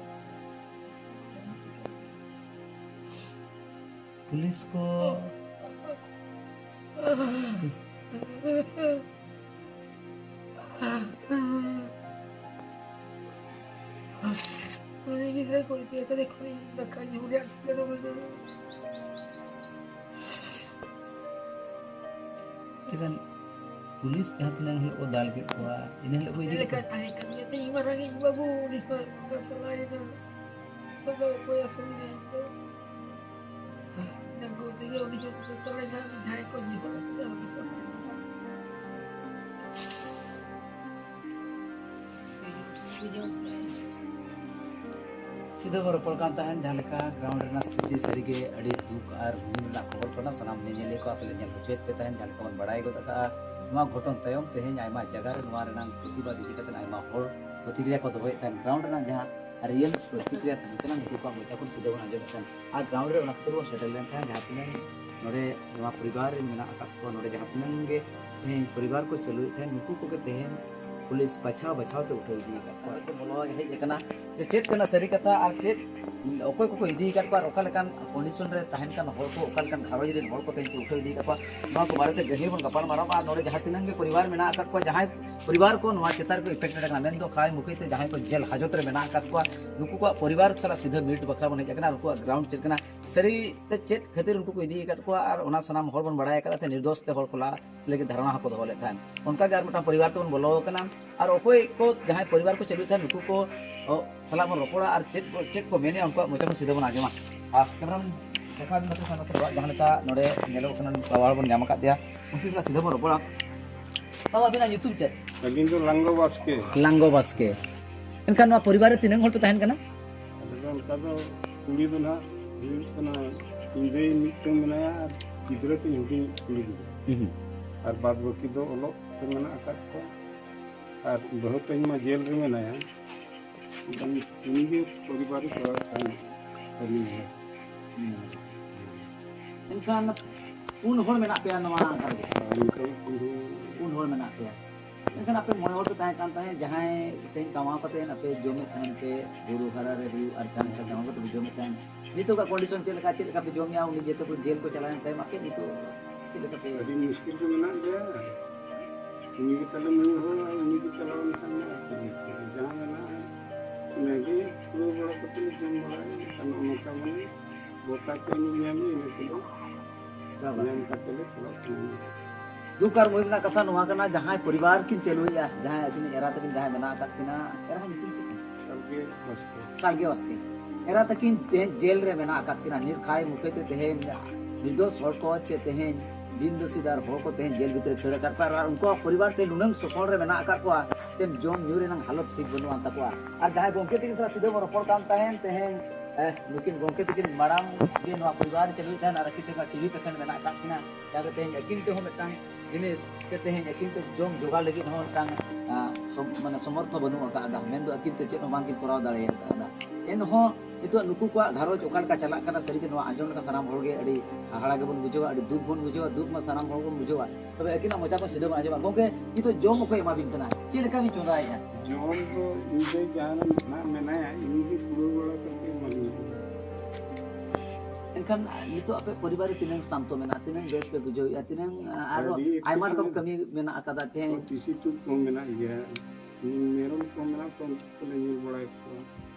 ᱯᱩᱞᱤᱥ ᱠᱚ᱾ ᱜᱤᱫᱽᱨᱟᱹ ᱠᱚ ᱤᱫᱤ ᱠᱟᱛᱮ ᱠᱷᱚᱱᱤᱧ ᱫᱟᱠᱟ ᱧᱩ ᱨᱮᱭᱟᱜ ᱴᱷᱤᱠᱟᱹᱱᱟ ᱵᱟᱹᱱᱩᱜᱼᱟ᱾ ᱮᱱᱠᱷᱟᱱ ᱯᱩᱞᱤᱥ ᱡᱟᱦᱟᱸ ᱛᱤᱱᱟᱹᱜ ᱦᱤᱞᱳᱜ ᱠᱚ ᱫᱟᱞ ᱠᱮᱫ ᱠᱚᱣᱟ, ᱤᱱᱟᱹ ᱦᱤᱞᱳᱜ ᱠᱚ ᱤᱫᱤ ᱪᱮᱫ ᱠᱮᱫ ᱞᱮᱠᱟ ᱠᱚᱣᱟ᱾ ᱛᱟᱦᱮᱸ ᱠᱟᱱ ᱜᱮᱭᱟ? ᱤᱧ ᱢᱟᱨᱟᱝ ᱤᱧ ᱵᱟᱹᱵᱩ ᱩᱱᱤ ᱦᱚᱸ ᱚᱱᱠᱟ ᱪᱟᱞᱟᱣᱮᱱᱟ᱾ ᱱᱤᱛᱚᱜ ᱫᱚ ᱚᱠᱚᱭ ᱟᱹᱥᱩᱞᱮᱭᱟ ᱤᱧ ᱫᱚ? ᱤᱱᱟᱹ ᱠᱚ ᱛᱮᱜᱮ ᱩᱱᱤ ᱦᱚᱸ ᱪᱟᱞᱟᱣᱮᱱᱟ, ᱡᱟᱦᱟᱸᱭ ᱠᱚ ᱧᱮᱞ ᱠᱮᱫᱟ ᱩᱱᱤ ᱦᱚᱸ᱾ ᱥᱤᱫᱷᱟᱹ ᱵᱚᱱ ᱨᱚᱯᱚᱲ ᱠᱟᱱ ᱛᱟᱦᱮᱸᱱ, ᱡᱟᱦᱟᱸ ᱞᱮᱠᱟ ground ᱨᱮᱱᱟᱜ ᱥᱛᱷᱤᱛᱤ ᱥᱟᱹᱨᱤᱜᱮ ᱟᱹᱰᱤ ᱫᱩᱠ ᱟᱨ ᱢᱩᱦᱤᱢ ᱨᱮᱱᱟᱜ ᱠᱷᱚᱵᱚᱨ ᱠᱟᱱᱟ᱾ ᱥᱟᱱᱟᱢ ᱧᱮᱧᱮᱞᱤᱭᱟᱹ ᱠᱚ ᱟᱯᱮ ᱞᱮ ᱧᱮᱞ ᱦᱚᱪᱚᱭᱮᱫ ᱯᱮ ᱛᱟᱦᱮᱸᱱ᱾ ᱡᱟᱦᱟᱸ ᱞᱮᱠᱟ ᱵᱚᱱ ᱵᱟᱲᱟᱭ ᱜᱚᱫ ᱟᱠᱟᱫᱼᱟ, ᱱᱚᱣᱟ ᱜᱷᱚᱴᱚᱱ ᱛᱟᱭᱚᱢ ᱛᱮᱦᱮᱧ ᱟᱭᱢᱟ ᱡᱟᱭᱜᱟ ᱨᱮ ᱱᱚᱣᱟ ᱨᱮᱱᱟᱜ ᱯᱨᱚᱛᱤᱵᱟᱫ ᱤᱫᱤ ᱠᱟᱛᱮ ᱟᱭᱢᱟ ᱦᱚᱲ ᱯᱨᱚᱛᱤᱠᱨᱤᱭᱟ ᱠᱚ ᱫᱚᱦᱚᱭᱮᱫ ᱛᱟᱦᱮᱸᱱ᱾ Ground ᱨᱮᱱᱟᱜ ᱡᱟᱦᱟᱸ real ᱯᱨᱚᱛᱤᱠᱨᱤᱭᱟ ᱛᱟᱦᱮᱸ ᱠᱟᱱᱟ, ᱱᱩᱠᱩ ᱠᱚᱣᱟᱜ ᱢᱚᱪᱟ ᱠᱷᱚᱱ ᱥᱤᱫᱷᱟᱹ ᱵᱚᱱ ᱟᱸᱡᱚᱢᱮᱫ ᱛᱟᱦᱮᱸᱱ᱾ ᱟᱨ ground ᱨᱮ ᱚᱱᱟ ᱠᱷᱟᱹᱛᱤᱨ ᱵᱚᱱ ᱥᱮᱴᱮᱨ ᱞᱮᱱ ᱛᱟᱦᱮᱸᱫ, ᱡᱟᱦᱟᱸ ᱛᱤᱱᱟᱹᱜ ᱱᱚᱰᱮ ᱱᱚᱣᱟ ᱯᱚᱨᱤᱵᱟᱨ ᱨᱮᱱ ᱢᱮᱱᱟᱜ ᱟᱠᱟᱫ ᱠᱚᱣᱟ, ᱱᱚᱰᱮ ᱡᱟᱦᱟᱸ ᱛᱤᱱᱟᱹᱜ ᱜᱮ ᱛᱮᱦᱮᱧ ᱯᱚᱨᱤᱵᱟᱨ ᱠᱚ ᱪᱟᱹᱞᱩᱭᱮᱫ ᱛᱟᱦᱮᱸᱫ, ᱱᱩᱠᱩ ᱠᱚᱜᱮ ᱛᱮᱦᱮᱧ ᱯᱩᱞᱤᱥ ᱵᱟᱪᱷᱟᱣ ᱵᱟᱪᱷᱟᱣ ᱛᱮ ᱩᱴᱷᱟᱹᱣ ᱤᱫᱤ ᱟᱠᱟᱫ ᱠᱚᱣᱟ᱾ ᱟᱫᱚ ᱠᱚ ᱵᱚᱞᱚ ᱦᱮᱡ ᱟᱠᱟᱱᱟ ᱡᱮ ᱪᱮᱫ ᱠᱟᱱᱟ ᱥᱟᱹᱨᱤ ᱠᱟᱛᱷᱟ ᱟᱨ ᱪᱮᱫ, ᱚᱠᱚᱭ ᱠᱚᱠᱚ ᱤᱫᱤ ᱟᱠᱟᱫ ᱠᱚᱣᱟ ᱟᱨ ᱚᱠᱟ ᱞᱮᱠᱟᱱ condition ᱨᱮ ᱛᱟᱦᱮᱸᱱ ᱠᱟᱱ ᱦᱚᱲ ᱠᱚ, ᱚᱠᱟ ᱞᱮᱠᱟᱱ ᱜᱷᱟᱨᱚᱸᱡᱽ ᱨᱮᱱ ᱦᱚᱲ ᱠᱚ ᱛᱮᱦᱮᱧ ᱠᱚ ᱩᱴᱷᱟᱹᱣ ᱤᱫᱤ ᱟᱠᱟᱫ ᱠᱚᱣᱟ, ᱱᱚᱣᱟ ᱠᱚ ᱵᱟᱨᱮᱛᱮ ᱜᱟᱹᱦᱤᱨ ᱵᱚᱱ ᱜᱟᱯᱟᱞ ᱢᱟᱨᱟᱣᱟ᱾ ᱟᱨ ᱱᱚᱰᱮ ᱡᱟᱦᱟᱸ ᱛᱤᱱᱟᱹᱜ ᱜᱮ ᱯᱚᱨᱤᱵᱟᱨ ᱢᱮᱱᱟᱜ ᱟᱠᱟᱫ ᱠᱚᱣᱟ, ᱡᱟᱦᱟᱸᱭ ᱯᱚᱨᱤᱵᱟᱨ ᱠᱚ ᱱᱚᱣᱟ ᱪᱮᱛᱟᱱ ᱨᱮᱠᱚ affected ᱟᱠᱟᱱᱟ, ᱢᱮᱱᱫᱚ ᱠᱷᱟᱭ ᱢᱩᱠᱷᱤ ᱛᱮ ᱡᱟᱦᱟᱸᱭ ᱠᱚ ᱡᱮᱞ ᱦᱟᱡᱚᱛ ᱨᱮ ᱢᱮᱱᱟᱜ ᱟᱠᱟᱫ ᱠᱚᱣᱟ, ᱱᱩᱠᱩ ᱠᱚᱣᱟᱜ ᱯᱚᱨᱤᱵᱟᱨ ᱥᱟᱞᱟᱜ ᱥᱤᱫᱷᱟᱹ meet ᱵᱟᱠᱷᱨᱟ ᱵᱚᱱ ᱦᱮᱡ ᱟᱠᱟᱱᱟ᱾ ᱱᱩᱠᱩᱣᱟᱜ ground ᱪᱮᱫ ᱠᱟᱱᱟ, ᱥᱟᱹᱨᱤ ᱛᱮ ᱪᱮᱫ ᱠᱷᱟᱹᱛᱤᱨ ᱩᱱᱠᱩ ᱠᱚ ᱤᱫᱤ ᱟᱠᱟᱫ ᱠᱚᱣᱟ ᱟᱨ ᱚᱱᱟ ᱥᱟᱱᱟᱢ ᱦᱚᱲ ᱵᱚᱱ ᱵᱟᱲᱟᱭ ᱟᱠᱟᱫᱟ ᱛᱮ ᱱᱤᱨᱫᱳᱥ ᱛᱮ ᱦᱚᱲ ᱠᱚ ᱞᱟᱦᱟ ᱞᱟᱹᱜᱤᱫ ᱫᱷᱟᱨᱚᱱᱟ ᱦᱚᱸᱠᱚ ᱫᱚᱦᱚ ᱞᱮᱫ ᱛᱟᱦᱮᱸᱫ᱾ ᱚᱱᱠᱟᱜᱮ ᱟᱨ ᱢᱤᱫᱴᱟᱝ ᱯᱚᱨᱤᱵᱟᱨ ᱛᱮᱵᱚᱱ ᱵᱚᱞᱚ ᱟᱠᱟᱱᱟ ᱟᱨ ᱚᱠᱚᱭ ᱠᱚ ᱡᱟᱦᱟᱸᱭ ᱯᱚᱨᱤᱵᱟᱨ ᱠᱚ ᱪᱟᱹᱞᱩᱭᱮᱫ ᱛᱟᱦᱮᱸᱫ ᱱᱩᱠᱩ ᱠᱚ, ᱚ, ᱥᱟᱞᱟᱜ ᱵᱚᱱ ᱨᱚᱯᱚᱲᱟ ᱟᱨ ᱪᱮᱫ ᱠᱚ, ᱪᱮᱫ ᱠᱚ ᱢᱮᱱᱮᱫᱼᱟ ᱩᱱᱠᱩᱣᱟᱜ ᱢᱚᱪᱟ ᱠᱷᱚᱱ ᱥᱤᱫᱷᱟᱹ ᱵᱚᱱ ᱟᱸᱡᱚᱢᱟ᱾ ᱟᱨ cameraman ᱫᱮᱠᱷᱟᱣ ᱵᱤᱱ ᱢᱟᱥᱮ ᱥᱟᱢᱱᱟ ᱥᱮᱫ ᱚᱲᱟᱜ ᱡᱟᱦᱟᱸ ᱞᱮᱠᱟ ᱱᱚᱰᱮ ᱧᱮᱞᱚᱜ ᱠᱟᱱᱟ, ᱱᱩᱠᱩ ᱦᱚᱲ ᱵᱚᱱ ᱧᱟᱢ ᱟᱠᱟᱫ ᱫᱮᱭᱟ, ᱩᱱᱠᱩ ᱥᱟᱞᱟᱜ ᱥᱤᱫᱷᱟᱹ ᱵᱚᱱ ᱨᱚᱯᱚᱲᱟ᱾ ᱵᱟᱵᱟ, ᱟᱹᱵᱤᱱᱟᱜ ᱧᱩᱛᱩᱢ ᱪᱮᱫ? ᱟᱹᱞᱤᱧ ᱫᱚ ᱞᱟᱝᱜᱚ ᱵᱟᱥᱠᱮ᱾ ᱞᱟᱝᱜᱚ ᱵᱟᱥᱠᱮ᱾ ᱮᱱᱠᱷᱟᱱ ᱱᱚᱣᱟ ᱯᱚᱨᱤᱵᱟᱨ ᱨᱮ ᱛᱤᱱᱟᱹᱜ ᱦᱚᱲ ᱯᱮ ᱛᱟᱦᱮᱱ ᱠᱟᱱᱟ? ᱟᱞᱮ ᱫᱚ ᱚᱱᱠᱟ ᱫᱚ ᱠᱩᱲᱤ ᱫᱚ ᱱᱟᱦᱟᱜ ᱦᱩᱭᱩᱜ ᱠᱟᱱᱟ, ᱤᱧ ᱫᱟᱹᱭ ᱢᱤᱫᱴᱟᱝ ᱢᱮᱱᱟᱭᱟ ᱟᱨ ᱜᱤᱫᱽᱨᱟᱹ ᱛᱤᱧ ᱦᱩᱰᱤᱧ ᱠᱩᱲᱤ ᱜᱤᱫᱽᱨᱟᱹ᱾ ᱦᱩᱸ᱾ ᱟᱨ ᱵᱟᱫ ᱵᱟᱹᱠᱤ ᱫᱚ ᱚᱞᱚᱜ ᱨᱮ ᱢᱮᱱᱟᱜ ᱟᱠᱟᱫ ᱠᱚᱣᱟ᱾ ᱟᱨ ᱵᱟᱹᱦᱩ ᱛᱤᱧ ᱢᱟ ᱡᱮᱞ ᱨᱮ ᱢᱮᱱᱟᱭᱟ᱾ ᱩᱱᱤ, ᱩᱱᱤᱜᱮ ᱯᱚᱨᱤᱵᱟᱨ ᱨᱮ ᱪᱟᱞᱟᱜ ᱠᱟᱱ ᱟᱹᱞᱤᱧ ᱦᱚᱸ᱾ ᱦᱩᱸ᱾ ᱮᱱᱠᱷᱟᱱ ᱯᱩᱱ ᱦᱚᱲ ᱢᱮᱱᱟᱜ ᱯᱮᱭᱟ ᱱᱚᱣᱟ ᱜᱷᱟᱨᱚᱸᱡᱽ ᱨᱮ? ᱟᱨ ᱱᱤᱛᱚᱜ ᱯᱩᱱ ᱦᱚᱲ᱾ ᱯᱩᱱ ᱦᱚᱲ ᱢᱮᱱᱟᱜ ᱯᱮᱭᱟ᱾ ᱢᱮᱱᱠᱷᱟᱱ ᱟᱯᱮ ᱢᱚᱬᱮ ᱦᱚᱲ ᱯᱮ ᱛᱟᱦᱮᱸ ᱠᱟᱱ ᱛᱟᱦᱮᱸᱫ, ᱡᱟᱦᱟᱸᱭ ᱛᱮᱦᱮᱧ ᱠᱟᱢᱟᱣ ᱠᱟᱛᱮ ᱟᱯᱮ ᱡᱚᱢᱮᱫ ᱛᱟᱦᱮᱸᱫ ᱯᱮ, ᱵᱩᱨᱩ ᱦᱟᱨᱟ ᱨᱮ ᱦᱩᱭᱩᱜ ᱟᱨ ᱡᱟᱦᱟᱸ ᱞᱮᱠᱟ ᱠᱟᱢᱟᱣ ᱠᱟᱛᱮ ᱯᱮ ᱡᱚᱢᱮᱫ ᱛᱟᱦᱮᱸᱫ, ᱱᱤᱛᱚᱜᱟᱜ condition ᱪᱮᱫ ᱞᱮᱠᱟ, ᱪᱮᱫ ᱞᱮᱠᱟ ᱯᱮ ᱡᱚᱢᱮᱜᱼᱟ? ᱩᱱᱤ ᱡᱮᱛᱮ ᱠᱚ ᱡᱮᱞ ᱠᱚ ᱪᱟᱞᱟᱣᱮᱱ ᱛᱟᱭᱚᱢ ᱟᱯᱮ ᱱᱤᱛᱚᱜ ᱪᱮᱫ ᱞᱮᱠᱟ ᱯᱮ? ᱟᱹᱰᱤ ᱢᱩᱥᱠᱤᱞ ᱨᱮ ᱢᱮᱱᱟᱜ ᱞᱮᱭᱟ᱾ ᱩᱱᱤ ᱜᱮ ᱛᱟᱞᱮ ᱢᱟᱹᱭ ᱦᱚᱲ, ᱟᱨ ᱩᱱᱤ ᱜᱮ ᱪᱟᱞᱟᱣ ᱞᱮᱱᱠᱷᱟᱱ ᱢᱟ ᱟᱨ ᱪᱮᱫ ᱞᱮᱠᱟ? ᱡᱟᱦᱟᱸ ᱢᱮᱱᱟᱜᱼᱟ, ᱤᱱᱟᱹᱜᱮ ᱯᱩᱨᱟᱹ ᱵᱟᱲᱟ ᱠᱟᱛᱮ ᱞᱮ ᱡᱚᱢ ᱵᱟᱲᱟᱭᱟ᱾ ᱟᱨ ᱱᱚᱜᱼᱚ ᱱᱚᱝᱠᱟ ᱢᱟᱱᱮ ᱵᱚᱠᱟ ᱠᱚ ᱮᱱᱮᱡ ᱧᱟᱢ ᱤᱱᱟᱹ ᱠᱚᱫᱚ ᱵᱟᱵᱟ᱾ ᱧᱟᱢ ᱠᱟᱛᱮ ᱞᱮ ᱪᱟᱞᱟᱜ ᱠᱟᱱᱟ᱾ ᱫᱩᱠ ᱟᱨ ᱢᱩᱦᱤᱢ ᱨᱮᱱᱟᱜ ᱠᱟᱛᱷᱟ ᱱᱚᱣᱟ ᱠᱟᱱᱟ, ᱡᱟᱦᱟᱸᱭ ᱯᱚᱨᱤᱵᱟᱨ ᱠᱤᱱ ᱪᱟᱹᱞᱩᱭᱮᱫᱼᱟ, ᱡᱟᱦᱟᱸᱭ ᱟᱹᱠᱤᱱ ᱮᱨᱟ ᱛᱟᱹᱠᱤᱱ ᱡᱟᱦᱟᱸᱭ ᱢᱮᱱᱟᱜ ᱟᱠᱟᱫ ᱠᱤᱱᱟ, ᱮᱨᱟ ᱧᱩᱛᱩᱢ ᱪᱮᱫ ᱠᱟᱱᱟ? ᱥᱟᱞᱜᱮ ᱵᱟᱥᱠᱮ᱾ ᱥᱟᱞᱜᱮ ᱵᱟᱥᱠᱮ᱾ ᱮᱨᱟ ᱛᱟᱹᱠᱤᱱ ᱛᱮᱦᱮᱧ ᱡᱮᱞ ᱨᱮ ᱢᱮᱱᱟᱜ ᱟᱠᱟᱫ ᱠᱤᱱᱟ, ᱱᱤᱨᱠᱷᱟᱭ ᱢᱩᱠᱷᱟᱹᱭ ᱛᱮ ᱛᱮᱦᱮᱧ ᱱᱤᱨᱫᱳᱥ ᱦᱚᱲ ᱠᱚ ᱪᱮ ᱛᱮᱦᱮᱧ ᱵᱤᱱ ᱫᱳᱥᱤᱫᱟᱨ ᱦᱚᱲ ᱠᱚ ᱛᱮᱦᱮᱧ ᱡᱮᱞ ᱵᱷᱤᱛᱨᱤ ᱨᱮ ᱠᱷᱟᱹᱲ ᱟᱠᱟᱫ ᱠᱚᱣᱟ, ᱟᱨ ᱩᱱᱠᱩᱣᱟᱜ ᱯᱚᱨᱤᱵᱟᱨ ᱛᱮ ᱱᱩᱱᱟᱹᱝ ᱥᱚᱥᱚᱲ ᱨᱮ ᱢᱮᱱᱟᱜ ᱟᱠᱟᱫ ᱠᱚᱣᱟ, ᱛᱮᱦᱮᱧ ᱡᱚᱢ ᱧᱩ ᱨᱮᱱᱟᱜ ᱦᱟᱞᱚᱛ ᱴᱷᱤᱠ ᱵᱟᱹᱱᱩᱜ ᱟᱱ ᱛᱟᱠᱚᱣᱟ᱾ ᱟᱨ ᱡᱟᱦᱟᱸᱭ ᱜᱚᱢᱠᱮ ᱛᱟᱹᱠᱤᱱ ᱥᱟᱞᱟᱜ ᱥᱤᱫᱷᱟᱹ ᱵᱚᱱ ᱨᱚᱯᱚᱲ ᱠᱟᱱ ᱛᱟᱦᱮᱸᱱ, ᱛᱮᱦᱮᱧ, ᱮ, ᱱᱩᱠᱤᱱ ᱜᱚᱢᱠᱮ ᱛᱟᱹᱠᱤᱱ ᱢᱟᱲᱟᱝ ᱜᱮ ᱱᱚᱣᱟ ᱯᱚᱨᱤᱵᱟᱨ ᱪᱟᱹᱞᱩᱭᱮᱫ ᱛᱟᱦᱮᱸᱱ, ᱟᱨ ᱟᱹᱠᱤᱱ ᱛᱮᱦᱚᱸ ᱴᱤᱵᱤ ᱯᱮᱥᱮᱱᱴ ᱢᱮᱱᱟᱜ ᱟᱠᱟᱫ ᱠᱤᱱᱟ᱾ ᱡᱟᱦᱟᱸ ᱫᱚ ᱛᱮᱦᱮᱧ ᱟᱹᱠᱤᱱ ᱛᱮᱦᱚᱸ ᱢᱤᱫᱴᱟᱝ ᱡᱤᱱᱤᱥ ᱥᱮ ᱛᱮᱦᱮᱧ ᱟᱹᱠᱤᱱ ᱛᱮ ᱡᱚᱢ ᱡᱚᱜᱟᱲ ᱞᱟᱹᱜᱤᱫ ᱦᱚᱸ ᱢᱤᱫᱴᱟᱝ, ᱟ, ᱥᱚᱢ-, ᱢᱟᱱᱮ ᱥᱚᱢᱚᱨᱛᱷᱚ ᱵᱟᱹᱱᱩᱜ ᱟᱠᱟᱫᱟ, ᱢᱮᱱᱫᱚ ᱟᱹᱠᱤᱱ ᱛᱮ ᱪᱮᱫ ᱦᱚᱸ ᱵᱟᱝᱠᱤᱱ ᱠᱚᱨᱟᱣ ᱫᱟᱲᱮ ᱟᱠᱟᱫᱟ᱾ ᱮᱱᱦᱚᱸ ᱱᱤᱛᱚᱜ ᱱᱩᱠᱩ ᱠᱚᱣᱟᱜ ᱜᱷᱟᱨᱚᱸᱡᱽ ᱚᱠᱟ ᱞᱮᱠᱟ ᱪᱟᱞᱟᱜ ᱠᱟᱱᱟ, ᱥᱟᱹᱨᱤᱜᱮ ᱱᱚᱣᱟ ᱟᱸᱡᱚᱢ ᱞᱮᱠᱟ ᱥᱟᱱᱟᱢ ᱦᱚᱲ ᱜᱮ ᱟᱹᱰᱤ ᱦᱟᱦᱟᱲᱟ ᱜᱮᱵᱚᱱ ᱵᱩᱡᱷᱟᱹᱣᱟ, ᱟᱹᱰᱤ ᱫᱩᱠ ᱵᱚᱱ ᱵᱩᱡᱷᱟᱹᱣᱟ, ᱫᱩᱠ ᱢᱟ ᱥᱟᱱᱟᱢ ᱦᱚᱲ ᱵᱚᱱ ᱵᱩᱡᱷᱟᱹᱣᱟ᱾ ᱛᱚᱵᱮ ᱟᱹᱠᱤᱱᱟᱜ ᱢᱚᱪᱟ ᱠᱷᱚᱱ ᱥᱤᱫᱷᱟᱹ ᱵᱚᱱ ᱟᱸᱡᱚᱢᱟ, "ᱜᱚᱢᱠᱮ, ᱱᱤᱛᱚᱜ ᱡᱚᱢ ᱚᱠᱚᱭ ᱮᱢᱟ ᱵᱤᱱ ᱠᱟᱱᱟ? ᱪᱮᱫ ᱞᱮᱠᱟ ᱵᱤᱱ ᱪᱚᱸᱫᱟᱭᱮᱫᱼᱟ?" ᱡᱚᱢ ᱫᱚ ᱤᱧ ᱫᱚ ᱡᱟᱦᱟᱸ ᱨᱮ ᱢᱮᱱᱟᱜ ᱢᱮᱱᱟᱭᱟ, ᱤᱧ ᱜᱮ ᱠᱩᱲᱟᱹᱣ ᱵᱟᱲᱟ ᱠᱟᱛᱮ ᱮᱢᱟ ᱞᱤᱧ ᱠᱟᱱᱟ᱾ ᱮᱱᱠᱷᱟᱱ ᱱᱤᱛᱚᱜ ᱟᱯᱮ ᱯᱚᱨᱤᱵᱟᱨ ᱨᱮ ᱛᱤᱱᱟᱹᱝ ᱥᱟᱱᱛᱚ ᱢᱮᱱᱟᱜᱼᱟ, ᱛᱤᱱᱟᱹᱝ ᱵᱮᱥ ᱯᱮ ᱵᱩᱡᱷᱟᱹᱣᱮᱫᱼᱟ, ᱛᱤᱱᱟᱹᱝ, ᱟ, ᱟᱨᱚ ᱟᱹᱰᱤ ᱟᱭᱢᱟ ᱨᱚᱠᱚᱢ ᱮᱴᱠᱮᱴᱚᱬᱮ᱾ ᱠᱟᱹᱢᱤ ᱢᱮᱱᱟᱜ ᱟᱠᱟᱫᱟ ᱛᱮᱦᱮᱧ? ᱴᱤᱥᱤ ᱛᱩᱫ ᱠᱚ ᱢᱮᱱᱟᱜ ᱜᱮᱭᱟ, ᱢᱮᱨᱚᱢ ᱠᱚ ᱢᱮᱱᱟᱜ ᱠᱚᱣᱟ, ᱩᱱᱠᱩ ᱠᱚᱞᱮ ᱧᱮᱞ ᱵᱟᱲᱟᱭᱮᱫ ᱠᱚᱣᱟ᱾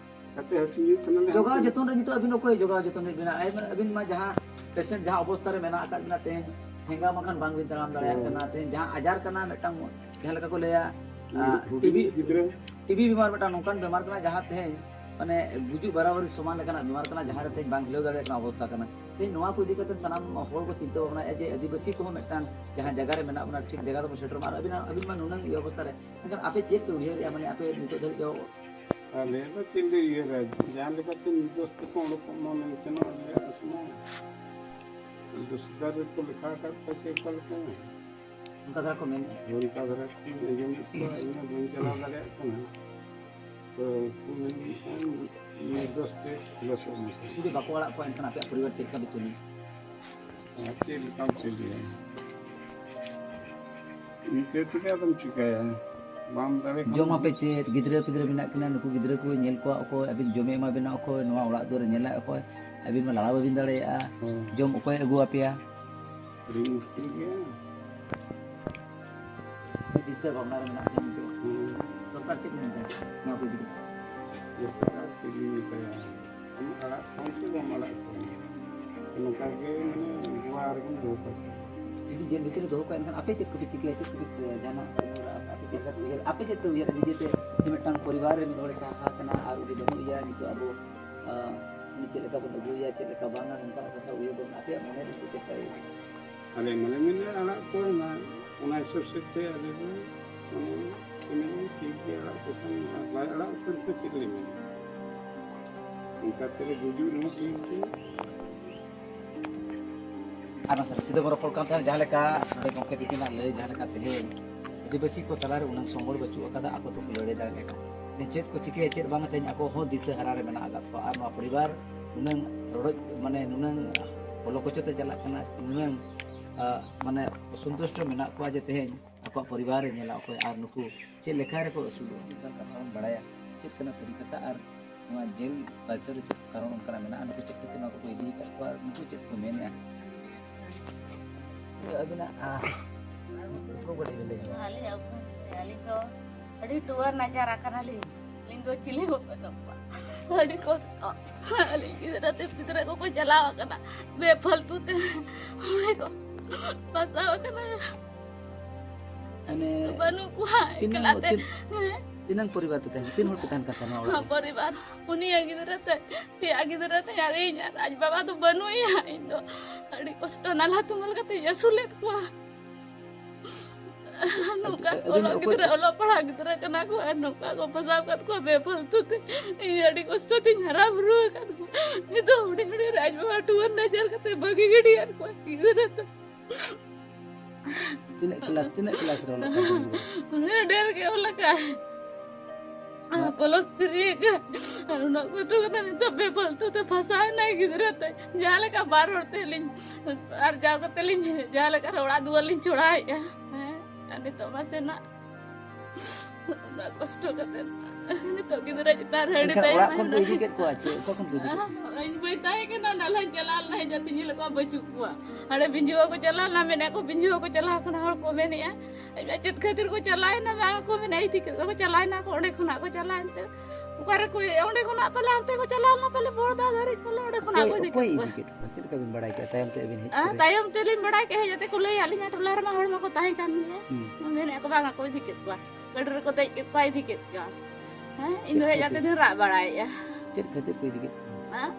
ᱠᱟᱛᱮ ᱦᱟᱹᱴᱤᱧ ᱦᱩᱭᱩᱜ ᱠᱟᱱᱟ ᱞᱮ ᱡᱚᱜᱟᱣ ᱦᱟᱹᱴᱤᱧ᱾ ᱡᱚᱛᱚᱱ ᱨᱮ ᱱᱤᱛᱚᱜ ᱟᱹᱵᱤᱱ ᱚᱠᱚᱭ ᱡᱚᱜᱟᱣ ᱡᱚᱛᱚᱱ ᱨᱮ ᱢᱮᱱᱟᱜᱼᱟ? ᱟᱹᱵᱤᱱ, ᱟᱹᱵᱤᱱ ᱢᱟ ᱡᱟᱦᱟᱸ ᱯᱮᱥᱮᱱᱴ ᱡᱟᱦᱟᱸ ᱚᱵᱚᱥᱛᱟ ᱨᱮ ᱢᱮᱱᱟᱜ ᱟᱠᱟᱫ ᱵᱤᱱᱟ, ᱛᱮᱦᱮᱧ ᱴᱷᱮᱸᱜᱟ ᱵᱟᱝᱠᱷᱟᱱ ᱵᱟᱝ ᱵᱤᱱ ᱛᱟᱲᱟᱢ ᱫᱟᱲᱮᱭᱟᱜ ᱦᱳᱭ᱾ ᱠᱟᱱᱟ, ᱛᱮᱦᱮᱧ ᱡᱟᱦᱟᱸ ᱟᱡᱟᱨ ᱠᱟᱱᱟ ᱢᱤᱫᱴᱟᱝ, ᱡᱟᱦᱟᱸ ᱞᱮᱠᱟ ᱠᱚ ᱞᱟᱹᱭᱟ, ᱦᱩᱰᱤᱧ ᱟ, ᱦᱩᱰᱤᱧ ᱴᱤᱵᱤ, ᱜᱤᱫᱽᱨᱟᱹ᱾ ᱴᱤᱵᱤ ᱵᱤᱢᱟᱨ ᱢᱤᱫᱴᱟᱝ ᱱᱚᱝᱠᱟᱱ ᱵᱤᱢᱟᱨ ᱠᱟᱱᱟ ᱡᱟᱦᱟᱸ ᱛᱮᱦᱮᱧ ᱢᱟᱱᱮ ᱜᱩᱡᱩᱜ ᱵᱟᱨᱟᱵᱟᱨᱤ ᱥᱚᱢᱟᱱ ᱞᱮᱠᱟᱱᱟᱜ ᱵᱤᱢᱟᱨ ᱠᱟᱱᱟ, ᱡᱟᱦᱟᱸ ᱨᱮ ᱛᱮᱦᱮᱧ ᱵᱟᱝ ᱦᱤᱞᱟᱹᱣ ᱫᱟᱲᱮᱭᱟᱜ ᱠᱟᱱᱟ ᱚᱵᱚᱥᱛᱟ ᱠᱟᱱᱟ᱾ ᱛᱮᱦᱮᱧ ᱱᱚᱣᱟ ᱠᱚ ᱤᱫᱤ ᱠᱟᱛᱮ ᱥᱟᱱᱟᱢ ᱦᱚᱲ ᱠᱚ ᱪᱤᱱᱛᱟᱹ ᱵᱷᱟᱵᱽᱱᱟᱭᱮᱫᱼᱟ ᱡᱮ ᱟᱹᱫᱤᱵᱟᱹᱥᱤ ᱠᱚᱦᱚᱸ ᱢᱤᱫᱴᱟᱝ ᱡᱟᱦᱟᱸ ᱡᱟᱭᱜᱟ ᱨᱮ ᱢᱮᱱᱟᱜ ᱵᱚᱱᱟ ᱴᱷᱤᱠ ᱡᱟᱭᱜᱟ ᱨᱮᱵᱚᱱ ᱥᱮᱴᱮᱨ ᱢᱟ, ᱟᱨ ᱟᱹᱵᱤᱱᱟᱜ, ᱟᱹᱵᱤᱱ ᱢᱟ ᱱᱩᱱᱟᱹᱝ ᱤᱭᱟᱹ ᱚᱵᱚᱥᱛᱟ ᱨᱮ, ᱢᱮᱱᱠᱷᱟᱱ ᱟᱯᱮ ᱪᱮᱫ ᱯᱮ ᱩᱭᱦᱟᱹᱨᱮᱫᱼᱟ? ᱢᱟᱱᱮ ᱟᱯᱮ ᱱᱤᱛᱚᱜ ᱫᱷᱟᱹᱨᱤᱡ ᱫᱚ ᱟᱞᱮ ᱫᱚ ᱪᱮᱫ ᱞᱮ ᱩᱭᱦᱟᱹᱨᱟ, ᱡᱟᱦᱟᱸ ᱞᱮᱠᱟᱛᱮ ᱱᱤᱨᱫᱳᱥ ᱛᱮᱠᱚ ᱚᱰᱚᱠᱚᱜ ᱢᱟ ᱢᱮᱱᱛᱮ ᱱᱚᱣᱟ ᱟᱞᱮᱭᱟᱜ ᱟᱥ ᱢᱟ᱾ ᱫᱳᱥᱤᱫᱟᱨ ᱨᱮᱠᱚ ᱞᱮᱠᱷᱟ ᱟᱠᱟᱫ ᱠᱚᱣᱟ ᱥᱮ ᱚᱠᱟ ᱞᱮᱠᱟ? ᱚᱱᱠᱟ ᱫᱷᱟᱨᱟ ᱠᱚ ᱢᱮᱱᱮᱫᱼᱟ᱾ ᱚᱱᱠᱟ ᱫᱷᱟᱨᱟ ᱠᱚ ᱟᱸᱡᱚᱢᱮᱫ ᱠᱚᱣᱟ, ᱤᱧ ᱦᱚᱸ ᱵᱟᱹᱧ ᱪᱟᱞᱟᱣ ᱫᱟᱲᱮᱭᱟᱜ ᱠᱟᱱᱟ᱾ ᱛᱚ ᱩᱱᱠᱩ ᱢᱮᱱᱮᱫᱼᱟ ᱱᱤᱨᱫᱳᱥ ᱛᱮ ᱠᱷᱩᱞᱟᱹᱥᱚᱜ ᱢᱟ᱾ ᱡᱩᱫᱤ ᱵᱟᱠᱚ ᱟᱲᱟᱜ ᱠᱚᱣᱟ, ᱮᱱᱠᱷᱟᱱ ᱟᱯᱮᱭᱟᱜ ᱯᱚᱨᱤᱵᱟᱨ ᱪᱮᱫ ᱞᱮᱠᱟ ᱯᱮ ᱪᱟᱹᱞᱩᱭᱟ? ᱟᱨ ᱪᱮᱫ ᱞᱮᱠᱟᱢ ᱪᱟᱹᱞᱩᱭᱟ? ᱤᱱᱠᱟᱹ ᱛᱮᱜᱮ ᱟᱫᱚᱢ ᱪᱤᱠᱟᱹᱭᱟ? ᱵᱟᱢ ᱫᱟᱲᱮ ᱠᱷᱟᱱ ᱡᱚᱢ ᱟᱯᱮ ᱪᱮᱫ? ᱜᱤᱫᱽᱨᱟᱹ ᱯᱤᱫᱽᱨᱟᱹ ᱢᱮᱱᱟᱜ ᱠᱤᱱᱟ, ᱱᱩᱠᱩ ᱜᱤᱫᱽᱨᱟᱹ ᱠᱚ ᱧᱮᱞ ᱠᱚᱣᱟ ᱚᱠᱚᱭ? ᱟᱹᱵᱤᱱ ᱡᱚᱢᱮ ᱮᱢᱟ ᱵᱤᱱᱟ ᱚᱠᱚᱭ? ᱱᱚᱣᱟ ᱚᱲᱟᱜ ᱫᱩᱣᱟᱹᱨ ᱨᱮ ᱧᱮᱞᱟ ᱚᱠᱚᱭ? ᱟᱹᱵᱤᱱ ᱢᱟ ᱞᱟᱲᱟ ᱵᱟᱹᱵᱤᱱ ᱫᱟᱲᱮᱭᱟᱜᱼᱟ᱾ ᱦᱮᱸ᱾ ᱡᱚᱢ ᱚᱠᱚᱭ ᱟᱹᱜᱩ ᱟᱯᱮᱭᱟ? ᱟᱹᱰᱤ ᱢᱩᱥᱠᱤᱞ ᱜᱮᱭᱟ᱾ ᱟᱹᱰᱤ ᱪᱤᱱᱛᱟᱹ ᱵᱷᱟᱵᱽᱱᱟ ᱨᱮ ᱢᱮᱱᱟᱜ ᱯᱮᱭᱟ ᱱᱤᱛᱚᱜ᱾ ᱦᱮᱸ᱾ ᱥᱚᱨᱠᱟᱨ ᱪᱮᱫ ᱢᱮᱱ ᱫᱟᱭ ᱱᱚᱣᱟ ᱠᱚ ᱤᱫᱤ ᱠᱟᱛᱮ? ᱪᱮᱫ ᱞᱤᱧ ᱢᱮᱛᱟᱭᱟ, ᱟᱢ ᱟᱲᱟᱜ ᱠᱚᱣᱟᱢ ᱥᱮ ᱵᱟᱢ ᱟᱲᱟᱜ ᱠᱚᱣᱟ? ᱱᱚᱝᱠᱟ ᱜᱮ ᱢᱟᱱᱮ ᱡᱩᱣᱟ ᱨᱮᱜᱮᱢ ᱫᱚᱦᱚ ᱠᱟᱠᱚᱣᱟ᱾ ᱡᱩᱫᱤ ᱡᱮᱞ ᱵᱷᱤᱛᱨᱤ ᱨᱮ ᱫᱚᱦᱚ ᱠᱚᱣᱟ, ᱮᱱᱠᱷᱟᱱ ᱟᱯᱮ ᱪᱮᱫ ᱠᱚᱯᱮ ᱪᱤᱠᱟᱹᱭᱟ? ᱪᱮᱫ ᱠᱚᱯᱮ ᱡᱟᱦᱟᱱᱟᱜ ᱟᱯᱮ ᱪᱮᱫ ᱞᱮᱠᱟ ᱯᱮ ᱩᱭᱦᱟᱹᱨ, ᱟᱯᱮ ᱪᱮᱫ ᱯᱮ ᱩᱭᱦᱟᱹᱨ ᱱᱤᱡᱮᱛᱮ? ᱡᱮ ᱢᱤᱫᱴᱟᱝ ᱯᱚᱨᱤᱵᱟᱨ ᱨᱮ ᱢᱤᱫ ᱦᱚᱲᱮ ᱥᱟᱦᱟ ᱟᱠᱟᱱᱟ ᱟᱨ ᱩᱱᱤ ᱵᱟᱹᱱᱩᱜ ᱮᱭᱟ, ᱱᱤᱛᱚᱜ ᱟᱵᱚ, ᱟᱸ, ᱩᱱᱤ ᱪᱮᱫ ᱞᱮᱠᱟ ᱵᱚᱱ ᱟᱹᱜᱩᱭᱟ, ᱪᱮᱫ ᱞᱮᱠᱟ ᱵᱟᱝᱟ, ᱱᱚᱝᱠᱟᱱᱟᱜ ᱠᱟᱛᱷᱟ ᱩᱭᱦᱟᱹᱨ ᱵᱚᱱ ᱟᱯᱮᱭᱟᱜ ᱢᱚᱱᱮ ᱨᱮ ᱪᱮᱫ ᱞᱮᱠᱟ? ᱟᱞᱮ ᱢᱟᱱᱮ ᱢᱮᱱᱟ ᱟᱲᱟᱜ ᱠᱚ ᱨᱮᱱᱟᱜ, ᱚᱱᱟ ᱦᱤᱥᱟᱹᱵ ᱥᱮᱫ ᱛᱮ ᱟᱞᱮ ᱫᱚ ᱢᱟᱱᱮ ᱢᱮᱱᱟ ᱴᱷᱤᱠ ᱜᱮᱭᱟ, ᱟᱲᱟᱜ ᱠᱚ ᱠᱷᱟᱱ ᱵᱟᱭ ᱟᱲᱟᱜ ᱠᱚ ᱠᱷᱟᱱ ᱫᱚ ᱪᱮᱫ ᱞᱮ ᱢᱮᱱᱟ? ᱚᱱᱠᱟ ᱛᱮᱞᱮ ᱜᱩᱡᱩᱜ ᱨᱮᱦᱚᱸ ᱴᱷᱤᱠ ᱜᱮᱭᱟ᱾ ᱟᱨ ᱚᱱᱟ ᱥᱟᱹᱨᱤ ᱥᱤᱫᱷᱟᱹ ᱵᱚᱱ ᱨᱚᱯᱚᱲ ᱠᱟᱱ ᱛᱟᱦᱮᱸᱫ, ᱡᱟᱦᱟᱸ ᱞᱮᱠᱟ ᱱᱚᱰᱮ ᱜᱚᱢᱠᱮ ᱛᱤᱠᱤᱱᱟᱜ ᱞᱟᱹᱭ, ᱡᱟᱦᱟᱸ ᱞᱮᱠᱟ ᱛᱮᱦᱮᱧ ᱟᱹᱫᱤᱵᱟᱹᱥᱤ ᱠᱚ ᱛᱟᱞᱟᱨᱮ ᱩᱱᱟᱹᱝ ᱥᱚᱢᱵᱚᱞ ᱵᱟᱹᱪᱩᱜ ᱟᱠᱟᱫᱟ, ᱟᱠᱚ ᱛᱮᱠᱚ ᱞᱟᱹᱲᱦᱟᱹᱭ ᱫᱟᱲᱮ ᱞᱮᱠᱟ᱾ ᱛᱮᱦᱮᱧ ᱪᱮᱫ ᱠᱚ ᱪᱤᱠᱟᱹᱭᱟ, ᱪᱮᱫ ᱵᱟᱝᱟ, ᱛᱮᱦᱮᱧ ᱟᱠᱚ ᱦᱚᱸ ᱫᱤᱥᱟᱹ ᱦᱟᱨᱟ ᱨᱮ ᱢᱮᱱᱟᱜ ᱟᱠᱟᱫ ᱠᱚᱣᱟ᱾ ᱟᱨ ᱱᱚᱣᱟ ᱯᱚᱨᱤᱵᱟᱨ ᱱᱩᱱᱟᱹᱝ ᱨᱚᱰᱚᱡ, ᱢᱟᱱᱮ ᱱᱩᱱᱟᱹᱝ ᱵᱚᱞᱚ ᱠᱚᱪᱚ ᱛᱮ ᱪᱟᱞᱟᱜ ᱠᱟᱱᱟ, ᱱᱩᱱᱟᱹᱝ, ᱟ, ᱢᱟᱱᱮ ᱚᱥᱚᱱᱛᱩᱥᱴᱚ ᱢᱮᱱᱟᱜ ᱠᱚᱣᱟ ᱡᱮ ᱛᱮᱦᱮᱧ ᱟᱠᱚᱣᱟᱜ ᱯᱚᱨᱤᱵᱟᱨ ᱨᱮ ᱧᱮᱞᱟ ᱚᱠᱚᱭ ᱟᱨ ᱱᱩᱠᱩ ᱪᱮᱫ ᱞᱮᱠᱟ ᱨᱮᱠᱚ ᱟᱹᱥᱩᱞᱚᱜᱼᱟ᱾ ᱢᱤᱫ ᱵᱟᱨ ᱠᱟᱛᱷᱟ ᱵᱚᱱ ᱵᱟᱲᱟᱭᱟ ᱪᱮᱫ ᱠᱟᱱᱟ ᱥᱟᱹᱨᱤ ᱠᱟᱛᱷᱟ ᱟᱨ ᱱᱚᱣᱟ ᱡᱮᱞ culture ᱨᱮ ᱪᱮᱫ ᱠᱟᱨᱚᱱ ᱚᱱᱠᱟᱱᱟᱜ ᱢᱮᱱᱟᱜᱼᱟ, ᱱᱩᱠᱩ ᱪᱮᱫ ᱠᱷᱟᱹᱛᱤᱨ ᱱᱚᱣᱟ ᱠᱚᱠᱚ ᱤᱫᱤ ᱟᱠᱟᱫ ᱠᱚᱣᱟ ᱟᱨ ᱱᱩᱠᱩ ᱪᱮᱫ ᱠᱚ ᱢᱮᱱᱮᱫᱼᱟ? ᱟᱹᱵᱤᱱᱟᱜ, ᱟ, ᱩᱯᱨᱩᱢ ᱠᱟᱹᱴᱤᱡ ᱞᱟᱹᱭ ᱧᱚᱜ ᱵᱤᱱ᱾ ᱟᱞᱮᱭᱟᱜ ᱩᱯᱨᱩᱢ ᱫᱚ, ᱟᱹᱞᱤᱧ ᱫᱚ ᱟᱹᱰᱤ ᱴᱩᱣᱟᱹᱨ ᱱᱟᱪᱟᱨ ᱟᱠᱟᱱᱟᱞᱤᱧ᱾ ᱟᱹᱞᱤᱧ ᱫᱚ ᱪᱤᱞᱤ ᱦᱚᱸ ᱵᱟᱹᱱᱩᱜ ᱠᱚᱣᱟ, ᱟᱹᱰᱤ ᱠᱚᱥᱴᱚ᱾ ᱟᱹᱞᱤᱧ ᱜᱤᱫᱽᱨᱟᱹ ᱛᱮ ᱜᱤᱫᱽᱨᱟᱹ ᱠᱚᱠᱚ ᱪᱟᱞᱟᱣ ᱟᱠᱟᱱᱟ ᱵᱮᱯᱷᱟᱞᱛᱩ ᱛᱮ, ᱚᱸᱰᱮ ᱠᱚ ᱯᱷᱟᱸᱥᱟᱣ ᱟᱠᱟᱱᱟ᱾ ᱢᱟᱱᱮ ᱵᱟᱹᱱᱩᱜ ᱠᱚᱣᱟ, ᱛᱤᱱᱟᱹᱝ, ᱮᱠᱞᱟ ᱛᱮ᱾ ᱛᱤᱱ-, ᱦᱮᱸ? ᱛᱤᱱᱟᱹᱝ ᱯᱚᱨᱤᱵᱟᱨ ᱯᱮ ᱛᱟᱦᱮᱱ, ᱛᱤᱱ ᱦᱚᱲ ᱯᱮ ᱛᱟᱦᱮᱱ ᱠᱟᱱ ᱛᱟᱦᱮᱱᱟ ᱚᱲᱟᱜ ᱨᱮ? ᱯᱚᱨᱤᱵᱟᱨ ᱯᱩᱱᱭᱟᱹ ᱜᱤᱫᱽᱨᱟᱹ ᱛᱮ, ᱯᱮᱭᱟ ᱜᱤᱫᱽᱨᱟᱹ ᱛᱮ ᱟᱨ ᱤᱧ, ᱟᱨ ᱟᱡ ᱵᱟᱵᱟ ᱫᱚ ᱵᱟᱹᱱᱩᱭᱟ᱾ ᱤᱧ ᱫᱚ ᱟᱹᱰᱤ ᱠᱚᱥᱴᱚ ᱱᱟᱞᱦᱟ ᱛᱩᱢᱟᱹᱞ ᱠᱟᱛᱮ ᱤᱧ ᱟᱹᱥᱩᱞᱮᱫ ᱠᱚᱣᱟ᱾ ᱱᱚᱝᱠᱟ ᱟᱹᱵᱤᱱ ᱚᱞᱚᱜ ᱚᱠᱚᱭ ᱜᱤᱫᱽᱨᱟᱹ, ᱚᱞᱚᱜ ᱯᱟᱲᱦᱟᱜ ᱜᱤᱫᱽᱨᱟᱹ ᱠᱟᱱᱟ ᱠᱚ ᱟᱨ ᱱᱚᱝᱠᱟ ᱠᱚ ᱯᱷᱟᱸᱥᱟᱣ ᱠᱟᱫ ᱠᱚᱣᱟ ᱵᱮᱯᱷᱟᱞᱛᱩ ᱛᱮ᱾ ᱤᱧ ᱟᱹᱰᱤ ᱠᱚᱥᱴᱚ ᱛᱤᱧ ᱦᱟᱨᱟ ᱵᱩᱨᱩ ᱟᱠᱟᱫ ᱠᱚᱣᱟ᱾ ᱱᱤᱛᱚᱜ ᱦᱩᱰᱤᱧ ᱦᱩᱰᱤᱧ ᱨᱮ ᱟᱡ ᱵᱟᱵᱟ ᱴᱩᱣᱟᱹᱨ ᱱᱟᱪᱟᱨ ᱠᱟᱛᱮ ᱵᱟᱹᱜᱤ ᱜᱤᱰᱤᱭᱟᱫ ᱠᱚᱣᱟ ᱜᱤᱫᱽᱨᱟᱹ ᱫᱚ᱾ ᱛᱤᱱᱟᱹᱜ ᱠᱞᱟᱥ, ᱛᱤᱱᱟᱹᱜ ᱠᱞᱟᱥ ᱨᱮ ᱚᱞᱚᱜ ᱠᱟᱱ ᱛᱟᱦᱮᱸ ᱜᱤᱫᱽᱨᱟᱹ? ᱩᱱᱟᱹᱜ ᱰᱷᱮᱨ ᱜᱮ ᱚᱞ ᱟᱠᱟᱫ᱾ ᱦᱮᱸ᱾ ᱠᱚᱞᱮᱡᱽ ᱛᱷᱨᱤ ᱜᱮ᱾ ᱟᱨ ᱩᱱᱟᱹᱜ ᱠᱚᱥᱴᱚ ᱠᱟᱛᱮ ᱱᱤᱛᱚᱜ ᱵᱮᱯᱷᱟᱞᱛᱩ ᱛᱮ ᱯᱷᱟᱸᱥᱟᱣ ᱮᱱᱟᱭ ᱜᱤᱫᱽᱨᱟᱹ ᱛᱮ᱾ ᱡᱟᱦᱟᱸ ᱞᱮᱠᱟ ᱵᱟᱨ ᱦᱚᱲ ᱛᱮᱞᱤᱧ ᱟᱨᱡᱟᱣ ᱠᱟᱛᱮ ᱞᱤᱧ ᱡᱟᱦᱟᱸ ᱞᱮᱠᱟ ᱨᱮ ᱚᱲᱟᱜ ᱫᱩᱣᱟᱹᱨ ᱞᱤᱧ ᱪᱷᱚᱲᱟᱣᱮᱫᱼᱟ᱾ ᱦᱮᱸ᱾ ᱟᱨ ᱱᱤᱛᱚᱜ ᱢᱟᱥᱮᱱᱟᱜ ᱩᱱᱟᱹᱜ ᱠᱚᱥᱴᱚ ᱠᱟᱛᱮ ᱱᱤᱛᱚᱜ ᱜᱤᱫᱽᱨᱟᱹ ᱪᱮᱛᱟᱱ ᱨᱮ ᱟᱹᱰᱤ ᱮᱱᱠᱷᱟᱱ ᱫᱟᱭᱟ ᱚᱲᱟᱜ ᱠᱷᱚᱱ ᱠᱚ ᱢᱮᱱᱟᱜᱼᱟ᱾ ᱤᱫᱤ ᱠᱮᱫ ᱠᱚᱣᱟ ᱪᱮ? ᱚᱠᱟ ᱠᱷᱚᱱ ᱠᱚ ᱤᱫᱤ ᱠᱮᱫ ᱠᱚᱣᱟ? ᱤᱧ ᱵᱟᱹᱧ ᱛᱟᱦᱮᱸ ᱠᱟᱱᱟ, ᱱᱟᱞᱦᱟᱧ ᱪᱟᱞᱟᱣ ᱞᱮᱱᱟ, ᱦᱮᱡ ᱠᱟᱛᱮ ᱧᱮᱞ ᱠᱚᱣᱟ ᱵᱟᱹᱪᱩᱜ ᱠᱚᱣᱟ᱾ ᱦᱟᱸᱰᱮ ᱵᱤᱸᱡᱩᱣᱟᱹ ᱠᱚ ᱪᱟᱞᱟᱣ ᱞᱮᱱᱟ, ᱢᱮᱱᱮᱫ ᱠᱚ ᱵᱤᱸᱡᱩᱣᱟᱹ ᱠᱚ ᱪᱟᱞᱟᱣ ᱠᱟᱱᱟ, ᱦᱚᱲ ᱠᱚ ᱢᱮᱱᱮᱫᱼᱟ᱾ ᱟᱡ ᱢᱟ ᱪᱮᱫ ᱠᱷᱟᱹᱛᱤᱨ ᱠᱚ ᱪᱟᱞᱟᱣᱮᱱᱟ, ᱵᱟᱝ ᱠᱚ ᱢᱮᱱᱟ, ᱤᱫᱤ ᱠᱮᱫ ᱠᱚᱣᱟ ᱠᱚ, ᱪᱟᱞᱟᱣᱮᱱᱟ ᱠᱚ, ᱚᱸᱰᱮ ᱠᱷᱚᱱᱟᱜ ᱠᱚ ᱪᱟᱞᱟᱣᱮᱱ ᱛᱮ, ᱚᱠᱟ ᱨᱮ ᱠᱚ, ᱚᱸᱰᱮ ᱠᱷᱚᱱᱟᱜ ᱯᱟᱞᱮ ᱦᱟᱱᱛᱮ ᱠᱚ ᱪᱟᱞᱟᱣ ᱞᱮᱱᱟ, ᱯᱟᱞᱮ ᱵᱚᱲᱫᱟ ᱫᱷᱟᱹᱨᱤᱡ ᱯᱟᱞᱮ ᱚᱸᱰᱮ ᱠᱷᱚᱱᱟᱜ ᱠᱚ ᱚᱠᱚᱭ, ᱤᱫᱤ ᱚᱠᱚᱭ ᱠᱮᱫ ᱤᱫᱤ ᱠᱚᱣᱟ᱾ ᱠᱮᱫ ᱠᱚᱣᱟ? ᱪᱮᱫ ᱞᱮᱠᱟ ᱵᱤᱱ ᱵᱟᱲᱟᱭ ᱠᱮᱫᱟ ᱛᱟᱭᱚᱢ ᱛᱮ ᱟᱹᱵᱤᱱ ᱦᱮᱡ ᱟᱨ ᱯᱚᱨᱮ? ᱛᱟᱭᱚᱢ ᱛᱮᱞᱤᱧ ᱵᱟᱲᱟᱭ ᱠᱮᱫ, ᱦᱮᱡ ᱠᱟᱛᱮ ᱠᱚ ᱞᱟᱹᱭᱟᱫ ᱞᱤᱧᱟ, ᱴᱚᱞᱟ ᱨᱮᱢᱟ ᱦᱚᱲ ᱢᱟᱠᱚ ᱛᱟᱦᱮᱸ ᱠᱟᱱ ᱜᱮᱭᱟ᱾ ᱦᱩᱸ᱾ ᱢᱮᱱᱮᱫ ᱠᱚ, ᱵᱟᱝᱟ ᱠᱚ ᱤᱫᱤ ᱠᱮᱫ ᱠᱚᱣᱟ, ᱜᱟᱹᱰᱤ ᱨᱮᱠᱚ ᱫᱮᱡ ᱠᱮᱫ ᱠᱚᱣᱟ, ᱤᱫᱤ ᱠᱮᱫ ᱠᱚᱣᱟ᱾ ᱦᱮᱸ, ᱤᱧ ᱫᱚ ᱪᱮᱫ ᱦᱮᱡ ᱠᱷᱟᱹᱛᱤᱨ? ᱠᱟᱛᱮ ᱫᱚᱧ ᱨᱟᱜ ᱵᱟᱲᱟᱭᱮᱫᱼᱟ᱾ ᱪᱮᱫ ᱠᱷᱟᱹᱛᱤᱨ ᱠᱚ ᱤᱫᱤ ᱠᱮᱫ ᱠᱚᱣᱟ? ᱦᱮᱸ?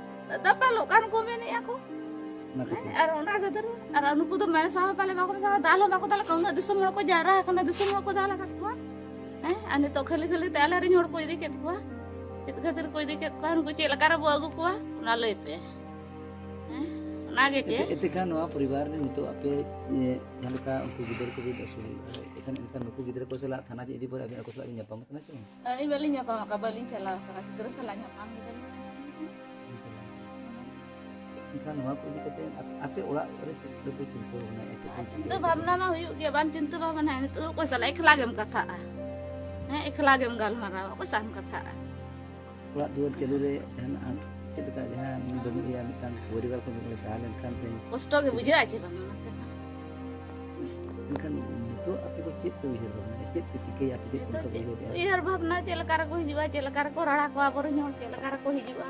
ᱫᱟᱯᱟᱞᱚᱜ ᱠᱟᱱ ᱠᱚ ᱢᱮᱱᱮᱫᱼᱟ ᱠᱚ᱾ ᱚᱱᱟ ᱠᱷᱟᱹᱛᱤᱨ? ᱦᱮᱸ, ᱟᱨ ᱚᱱᱟ ᱠᱷᱟᱹᱛᱤᱨ, ᱟᱨ ᱱᱩᱠᱩ ᱫᱚ ᱢᱮᱥᱟ ᱦᱚᱸ ᱯᱟᱞᱮ ᱵᱟᱠᱚ ᱢᱮᱥᱟ, ᱫᱟᱞ ᱦᱚᱸ ᱵᱟᱠᱚ ᱫᱟᱞ ᱠᱚᱣᱟ, ᱩᱱᱟᱹᱜ ᱫᱤᱥᱚᱢ ᱦᱚᱲ ᱠᱚ ᱡᱟᱣᱨᱟ ᱟᱠᱟᱱᱟ, ᱫᱤᱥᱚᱢ ᱦᱚᱲ ᱠᱚ ᱫᱟᱞ ᱟᱠᱟᱫ ᱠᱚᱣᱟ᱾ ᱦᱮᱸ, ᱟᱨ ᱱᱤᱛᱚᱜ ᱠᱷᱟᱹᱞᱤ ᱠᱷᱟᱹᱞᱤ ᱛᱮ ᱟᱞᱮ ᱨᱮᱱ ᱦᱚᱲ ᱠᱚ ᱤᱫᱤ ᱠᱮᱫ ᱠᱚᱣᱟ᱾ ᱪᱮᱫ ᱠᱷᱟᱹᱛᱤᱨ ᱠᱚ ᱤᱫᱤ ᱠᱮᱫ ᱠᱚᱣᱟ? ᱱᱩᱠᱩ ᱪᱮᱫ ᱞᱮᱠᱟ ᱨᱮᱵᱚ ᱟᱹᱜᱩ ᱠᱚᱣᱟ, ᱚᱱᱟ ᱞᱟᱹᱭ ᱯᱮ᱾ ᱦᱮᱸ, ᱚᱱᱟᱜᱮ ᱪᱮ᱾ ᱮᱱᱛᱮ, ᱮᱱᱛᱮ ᱠᱷᱟᱱ ᱱᱚᱣᱟ ᱯᱚᱨᱤᱵᱟᱨ ᱨᱮ ᱱᱤᱛᱚᱜ ᱟᱯᱮ, ᱮ, ᱡᱟᱦᱟᱸ ᱞᱮᱠᱟ ᱩᱱᱠᱩ ᱜᱤᱫᱟᱹᱨ ᱠᱚᱵᱤᱱ ᱟᱹᱥᱩᱞ, ᱮᱱᱠᱷᱟᱱ, ᱮᱱᱠᱷᱟᱱ ᱱᱩᱠᱩ ᱜᱤᱫᱽᱨᱟᱹ ᱠᱚ ᱥᱟᱞᱟᱜ ᱛᱷᱟᱱᱟ ᱪᱮ ᱤᱫᱤ ᱯᱚᱨᱮ ᱟᱹᱵᱤᱱ ᱟᱠᱚ ᱥᱟᱞᱟᱜ ᱵᱤᱱ ᱧᱟᱯᱟᱢ ᱟᱠᱟᱱᱟ ᱪᱮ ᱵᱟᱝ? ᱟᱹᱞᱤᱧ ᱵᱟᱹᱞᱤᱧ ᱧᱟᱯᱟᱢ ᱟᱠᱟᱫ, ᱵᱟᱹᱞᱤᱧ ᱪᱟᱞᱟᱣ ᱟᱠᱟᱱᱟ, ᱜᱤᱫᱽᱨᱟᱹ ᱥᱟᱞᱟᱜ ᱧᱟᱯᱟᱢ ᱜᱮ ᱵᱟᱹᱞᱤᱧ ᱧᱟᱯᱟᱢ ᱟᱠᱟᱱᱟ᱾ ᱵᱟᱹᱞᱤᱧ ᱪᱟᱞᱟᱣ ᱟᱠᱟᱱᱟ᱾ ᱮᱱᱠᱷᱟᱱ ᱱᱚᱣᱟ ᱠᱚ ᱤᱫᱤ ᱠᱟᱛᱮ ᱟᱯ-, ᱟᱯᱮ ᱚᱲᱟᱜ ᱨᱮ ᱪᱮᱫ ᱞᱮᱠᱟ ᱯᱮ ᱪᱤᱱᱛᱟᱹ ᱵᱷᱟᱵᱽᱱᱟᱭᱟ? ᱪᱮᱫ ᱯᱮ ᱟᱨ ᱪᱤᱱᱛᱟᱹ ᱪᱤᱠᱟᱹᱭᱟ? ᱵᱷᱟᱵᱽᱱᱟ ᱢᱟ ᱦᱩᱭᱩᱜ ᱜᱮᱭᱟ, ᱵᱟᱢ ᱪᱤᱱᱛᱟᱹ ᱵᱷᱟᱵᱽᱱᱟᱭᱟ, ᱱᱤᱛᱚᱜ ᱫᱚ ᱚᱠᱚᱭ ᱥᱟᱞᱟᱜ ᱮᱠᱞᱟ ᱜᱮᱢ ᱠᱟᱛᱷᱟᱜᱼᱟ? ᱦᱮᱸ, ᱮᱠᱞᱟ ᱜᱮᱢ ᱜᱟᱞᱢᱟᱨᱟᱣᱟ, ᱚᱠᱚᱭ ᱥᱟᱶ ᱮᱢ ᱠᱟᱛᱷᱟᱜᱼᱟ? ᱚᱲᱟᱜ ᱫᱩᱣᱟᱹᱨ ᱪᱟᱹᱞᱩ ᱨᱮ ᱡᱟᱦᱟᱱᱟᱜ ᱟᱸᱴ ᱪᱮᱫ ᱞᱮᱠᱟ, ᱡᱟᱦᱟᱸ ᱵᱟᱹᱱᱩᱜ ᱮᱭᱟ, ᱢᱤᱫᱴᱟᱝ ᱯᱚᱨᱤᱵᱟᱨ ᱠᱷᱚᱱ ᱵᱤᱱ ᱥᱟᱦᱟ ᱞᱮᱱᱠᱷᱟᱱ ᱛᱮᱦᱮᱧ ᱠᱚᱥᱴᱚ ᱜᱮ ᱪᱮᱫ ᱵᱩᱡᱷᱟᱹᱜᱼᱟ ᱪᱮ ᱵᱟᱝ? ᱢᱟᱥᱮ ᱱᱟᱜ᱾ ᱮᱱᱠᱷᱟᱱ ᱱᱤᱛᱚᱜ ᱟᱯᱮ ᱠᱚ ᱪᱮᱫ ᱯᱮ ᱩᱭᱦᱟᱹᱨ ᱵᱷᱟᱵᱽᱱᱟᱭᱟ? ᱪᱮᱫ ᱯᱮ ᱪᱤᱠᱟᱹᱭᱟ? ᱟᱯᱮ ᱪᱮᱫ ᱱᱤᱛᱚᱜ ᱯᱮ ᱪᱮᱫ ᱩᱭᱦᱟᱹᱨᱮᱜᱼᱟ? ᱩᱭᱦᱟᱹᱨ ᱵᱷᱟᱵᱽᱱᱟ, ᱪᱮᱫ ᱞᱮᱠᱟ ᱨᱮᱠᱚ ᱦᱤᱡᱩᱜᱼᱟ, ᱪᱮᱫ ᱞᱮᱠᱟ ᱨᱮᱠᱚ ᱨᱟᱲᱟ ᱠᱚᱣᱟ ᱟᱵᱚᱨᱮᱱ ᱦᱚᱲ, ᱪᱮᱫ ᱞᱮᱠᱟ ᱨᱮᱠᱚ ᱦᱤᱡᱩᱜᱼᱟ,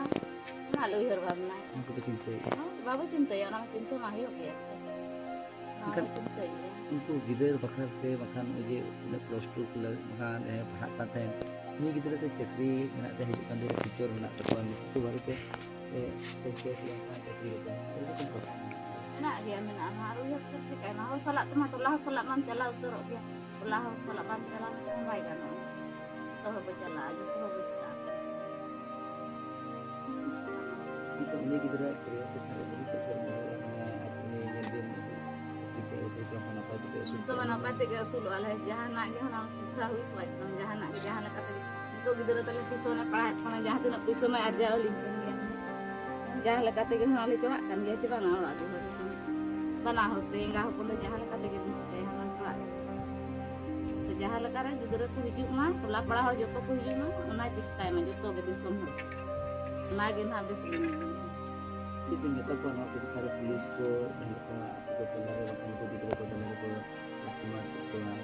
ᱚᱱᱟ ᱞᱮ ᱩᱭᱦᱟᱹᱨ ᱵᱷᱟᱵᱽᱱᱟᱭᱟ᱾ ᱚᱱᱟ ᱠᱚᱯᱮ ᱪᱤᱱᱛᱟᱹᱭᱮᱫᱼᱟ? ᱦᱮᱸ, ᱵᱟᱵᱚ ᱪᱤᱱᱛᱟᱹᱭᱟ, ᱚᱱᱟ ᱢᱟ ᱪᱤᱱᱛᱟᱹ ᱢᱟ ᱦᱩᱭᱩᱜ ᱜᱮᱭᱟ᱾ ᱚᱱᱟ ᱮᱱᱠᱷᱟᱱ ᱢᱟ ᱪᱤᱱᱛᱟᱹᱭ ᱜᱮᱭᱟ᱾ ᱩᱱᱠᱩ ᱜᱤᱫᱟᱹᱨ ᱵᱟᱠᱷᱨᱟ ᱛᱮ ᱵᱟᱠᱷᱟᱱ ᱱᱚᱜᱼᱚᱭ ᱡᱮ ᱩᱱᱟᱹᱜ ᱯᱞᱟᱥ ᱴᱩ ᱠᱞᱟᱥ ᱵᱟᱠᱷᱟᱱ, ᱮ, ᱯᱟᱲᱦᱟᱜ ᱠᱟᱱ ᱛᱟᱦᱮᱸᱫ, ᱱᱩᱭ ᱜᱤᱫᱽᱨᱟᱹ ᱫᱚ ᱪᱟᱹᱠᱨᱤ ᱢᱮᱱᱟᱜ ᱛᱟᱭᱟ, ᱦᱤᱡᱩᱜ ᱠᱟᱱ ᱫᱤᱱ ᱨᱮ ᱯᱷᱤᱭᱩᱪᱟᱨ ᱢᱮᱱᱟᱜ ᱛᱟᱠᱚᱣᱟ, ᱱᱩᱠᱩ ᱠᱚ ᱵᱟᱨᱮᱛᱮ, ᱮ, ᱛᱮ ᱠᱮᱥ ᱞᱮᱱᱠᱷᱟᱱ ᱪᱟᱹᱠᱨᱤ ᱨᱮ ᱮᱨᱚᱠᱚᱢ ᱠᱟᱛᱷᱟ ᱢᱮᱱᱟᱜᱼᱟ᱾ ᱢᱮᱱᱟᱜ ᱜᱮᱭᱟ, ᱢᱮᱱᱟᱜᱼᱟ᱾ ᱟᱨ ᱩᱭᱦᱟᱹᱨ ᱛᱮ ᱪᱤᱠᱟᱹᱭᱟᱢᱟ? ᱦᱚᱲ ᱥᱟᱞᱟᱜ ᱛᱮᱢᱟ, ᱴᱚᱞᱟ ᱦᱚᱲ ᱥᱟᱞᱟᱜ ᱢᱟᱢ ᱪᱟᱞᱟᱣ ᱩᱛᱟᱹᱨᱚᱜ ᱜᱮᱭᱟ᱾ ᱴᱚᱞᱟ ᱦᱚᱲ ᱥᱟᱞᱟᱜ ᱵᱟᱢ ᱪᱟᱞᱟᱣ ᱞᱮᱱᱠᱷᱟᱱ ᱵᱟᱭ ᱜᱟᱱᱚᱜᱼᱟ᱾ ᱡᱚᱛᱚ ᱦᱚᱲ ᱵᱚ ᱪᱟᱞᱟᱜᱼᱟ, ᱡᱚᱛᱚ ᱦᱚᱲ ᱵᱚ ᱪᱟᱞᱟᱜᱼᱟ᱾ ᱱᱤᱛᱚᱜ ᱩᱱᱤ ᱜᱤᱫᱽᱨᱟᱹ ᱟᱜ ᱠᱮᱨᱤᱭᱟᱨ ᱪᱮᱛᱟᱱ ᱨᱮ ᱟᱹᱵᱤᱱ ᱪᱮᱫ ᱵᱤᱱ ᱢᱚᱱᱮᱭᱟ? ᱢᱟᱱᱮ, ᱟᱡ ᱩᱱᱤ ᱧᱮᱞ ᱵᱤᱱ, ᱱᱤᱛᱚᱜ ᱱᱟᱯᱟᱭ ᱛᱮᱜᱮ ᱟᱹᱥᱩᱞ ᱱᱤᱛᱚᱜ ᱢᱟ ᱠᱚᱜ ᱱᱟᱯᱟᱭ ᱠᱟᱱᱟ᱾ ᱛᱮᱜᱮ ᱟᱹᱥᱩᱞᱚᱜᱼᱟ ᱞᱮ, ᱡᱟᱦᱟᱱᱟᱜ ᱜᱮ ᱦᱩᱱᱟᱹᱝ ᱥᱩᱵᱤᱫᱷᱟ ᱦᱩᱭ ᱠᱚᱜᱼᱟ ᱪᱮ ᱵᱟᱝ, ᱡᱟᱦᱟᱱᱟᱜ ᱜᱮ, ᱡᱟᱦᱟᱸ ᱞᱮᱠᱟ ᱛᱮᱜᱮ᱾ ᱱᱤᱛᱚᱜ ᱜᱤᱫᱽᱨᱟᱹ ᱛᱟᱞᱮ ᱴᱤᱭᱩᱥᱚᱱᱮ ᱯᱟᱲᱦᱟᱣᱮᱫ ᱠᱟᱱᱟ, ᱡᱟᱦᱟᱸ ᱛᱤᱱᱟᱹᱜ ᱯᱩᱭᱥᱟᱹ ᱢᱟᱭ ᱟᱨᱡᱟᱣ ᱟᱹᱞᱤᱧ ᱠᱟᱱ ᱜᱮᱭᱟ, ᱡᱟᱦᱟᱸ ᱞᱮᱠᱟ ᱛᱮᱜᱮ ᱦᱩᱱᱟᱹᱝ ᱞᱮ ᱪᱟᱞᱟᱜ ᱠᱟᱱ ᱜᱮᱭᱟ ᱪᱮ ᱵᱟᱝᱟ ᱚᱲᱟᱜ ᱫᱩᱣᱟᱹᱨ ᱨᱮ? ᱵᱟᱱᱟ ᱦᱚᱲ ᱛᱮ, ᱮᱸᱜᱟ ᱦᱚᱯᱚᱱ ᱫᱚ ᱡᱟᱦᱟᱸ ᱞᱮᱠᱟ ᱛᱮᱜᱮ ᱞᱤᱧ ᱪᱤᱠᱟᱹᱭᱟ ᱦᱩᱱᱟᱹᱝ ᱚᱲᱟᱜ ᱨᱮ᱾ ᱛᱚ, ᱡᱟᱦᱟᱸ ᱞᱮᱠᱟ ᱨᱮ ᱜᱤᱫᱽᱨᱟᱹ ᱠᱚ ᱦᱤᱡᱩᱜ ᱢᱟ, ᱴᱚᱞᱟ ᱯᱟᱲᱟ ᱦᱚᱲ ᱡᱚᱛᱚ ᱠᱚ ᱦᱤᱡᱩᱜ ᱢᱟ, ᱚᱱᱟ ᱪᱮᱥᱴᱟᱭ ᱢᱟ ᱡᱚᱛᱚ ᱜᱮ ᱫᱤᱥᱚᱢ ᱦᱚᱲ᱾ ᱚᱱᱟ ᱜᱮ ᱱᱟᱦᱟᱜ ᱵᱮᱥ ᱞᱤᱧ ᱢᱮᱱᱟ᱾ ᱪᱮᱫ ᱵᱤᱱ ᱢᱮᱛᱟ ᱠᱚᱣᱟ ᱱᱚᱣᱟ ᱠᱚ ᱪᱮᱛᱟᱱ ᱨᱮ? ᱯᱩᱞᱤᱥ ᱠᱚ ᱡᱟᱦᱟᱸ ᱞᱮᱠᱟ ᱟᱹᱛᱩ ᱠᱚ ᱛᱟᱞᱟ ᱨᱮ ᱵᱟᱝᱠᱷᱟᱱ ᱩᱱᱠᱩ ᱜᱤᱫᱽᱨᱟᱹ ᱠᱚ ᱫᱚᱢᱮ ᱠᱚ ᱞᱟᱴᱷᱤ ᱢᱟᱨ ᱠᱮᱫ ᱠᱚᱣᱟ,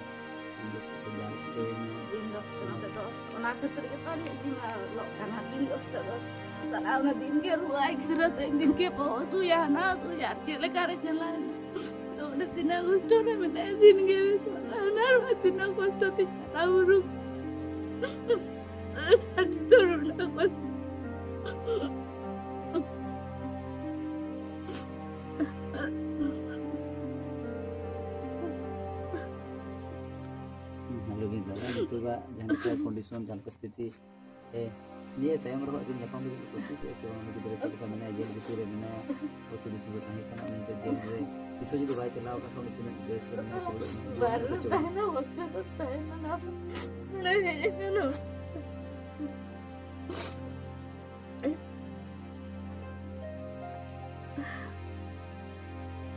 ᱯᱩᱞᱤᱥ ᱠᱚ ᱫᱟᱞ ᱦᱚᱪᱚᱭᱮᱱᱟ᱾ ᱫᱤᱱ ᱫᱚᱥ ᱠᱟᱱᱟ ᱥᱮ ᱫᱚᱥ, ᱚᱱᱟ ᱠᱷᱟᱹᱛᱤᱨ ᱜᱮᱛᱚ ᱟᱹᱞᱤᱧ ᱞᱤᱧ ᱚᱞᱚᱜ ᱠᱟᱱᱟ᱾ ᱫᱤᱱ ᱫᱚᱥ ᱛᱮ ᱫᱚᱥ ᱪᱟᱞᱟᱜ, ᱚᱱᱟ ᱫᱤᱱ ᱜᱮ ᱨᱩᱣᱟᱹ ᱟᱭ, ᱜᱤᱫᱽᱨᱟᱹ ᱛᱮ ᱫᱤᱱ ᱜᱮ ᱵᱚᱦᱚᱜ ᱦᱟᱹᱥᱩᱭᱟ, ᱦᱟᱱᱟ ᱦᱟᱹᱥᱩᱭᱟ, ᱟᱨ ᱪᱮᱫ ᱞᱮᱠᱟ ᱨᱮ ᱪᱟᱞᱟᱣᱮᱱᱟ᱾ ᱛᱚ ᱚᱸᱰᱮ ᱛᱤᱱᱟᱹᱜ ᱠᱚᱥᱴᱚ ᱨᱮ ᱢᱮᱱᱟᱭᱟ, ᱫᱤᱱ ᱜᱮ ᱵᱮᱥᱚᱜᱼᱟ, ᱦᱟᱱᱟ ᱨᱩᱣᱟᱹ ᱛᱤᱱᱟᱹᱜ ᱠᱚᱥᱴᱚ ᱛᱤᱧ ᱦᱟᱨᱟ ᱵᱩᱨᱩ᱾ ᱟᱹᱰᱤ ᱩᱛᱟᱹᱨ ᱢᱮᱱᱟᱜ ᱠᱚᱣᱟ᱾ ᱟᱞᱚᱵᱤᱱ ᱨᱚᱲᱟ, ᱱᱤᱛᱚᱜᱟᱜ ᱡᱟᱦᱟᱸ ᱞᱮᱠᱟ ᱠᱚᱱᱰᱤᱥᱚᱱ, ᱡᱟᱦᱟᱸ ᱞᱮᱠᱟ ᱥᱛᱷᱤᱛᱤ, ᱮ, ᱱᱤᱭᱟᱹ ᱛᱟᱭᱚᱢ ᱨᱮᱦᱚᱸ ᱟᱹᱵᱤᱱ ᱧᱟᱯᱟᱢ ᱞᱟᱹᱜᱤᱫ ᱠᱚᱥᱤᱥ ᱮᱫ ᱪᱮ ᱵᱟᱝ? ᱩᱱᱤ ᱜᱤᱫᱽᱨᱟᱹ ᱪᱮᱫ ᱞᱮᱠᱟ ᱢᱮᱱᱟᱭᱟ, ᱡᱮᱞ ᱵᱷᱤᱛᱤᱨ ᱨᱮ ᱢᱮᱱᱟᱭᱟ, ᱦᱚᱭᱛᱳ ᱫᱤᱥᱚᱢ ᱨᱮ ᱛᱟᱦᱮᱸ ᱠᱟᱱᱟ, ᱩᱱᱤ ᱫᱚ ᱡᱮᱞ ᱨᱮ ᱛᱤᱥ ᱦᱚᱸ ᱡᱩᱫᱤ ᱵᱟᱭ ᱪᱟᱞᱟᱣ ᱟᱠᱟᱱ ᱠᱷᱟᱱ ᱩᱱᱤ ᱛᱤᱱᱟᱹᱜ ᱵᱮᱥ ᱨᱮ ᱢᱮᱱᱟᱭᱟ, ᱪᱮ ᱵᱟᱹᱲᱤᱡ ᱢᱮᱱᱟᱭᱟ, ᱪᱮ ᱵᱟᱹᱲᱤᱡ ᱵᱟᱨ ᱢᱮᱱᱟᱭᱟ, ᱪᱮ ᱵᱟᱹᱲᱤᱡ ᱛᱟᱦᱮᱱᱟ, ᱦᱳᱥᱴᱮᱞ ᱨᱮ ᱛᱟᱦᱮᱱᱟ, ᱱᱚᱰᱮ ᱦᱮᱡ ᱟᱠᱟᱱᱟ᱾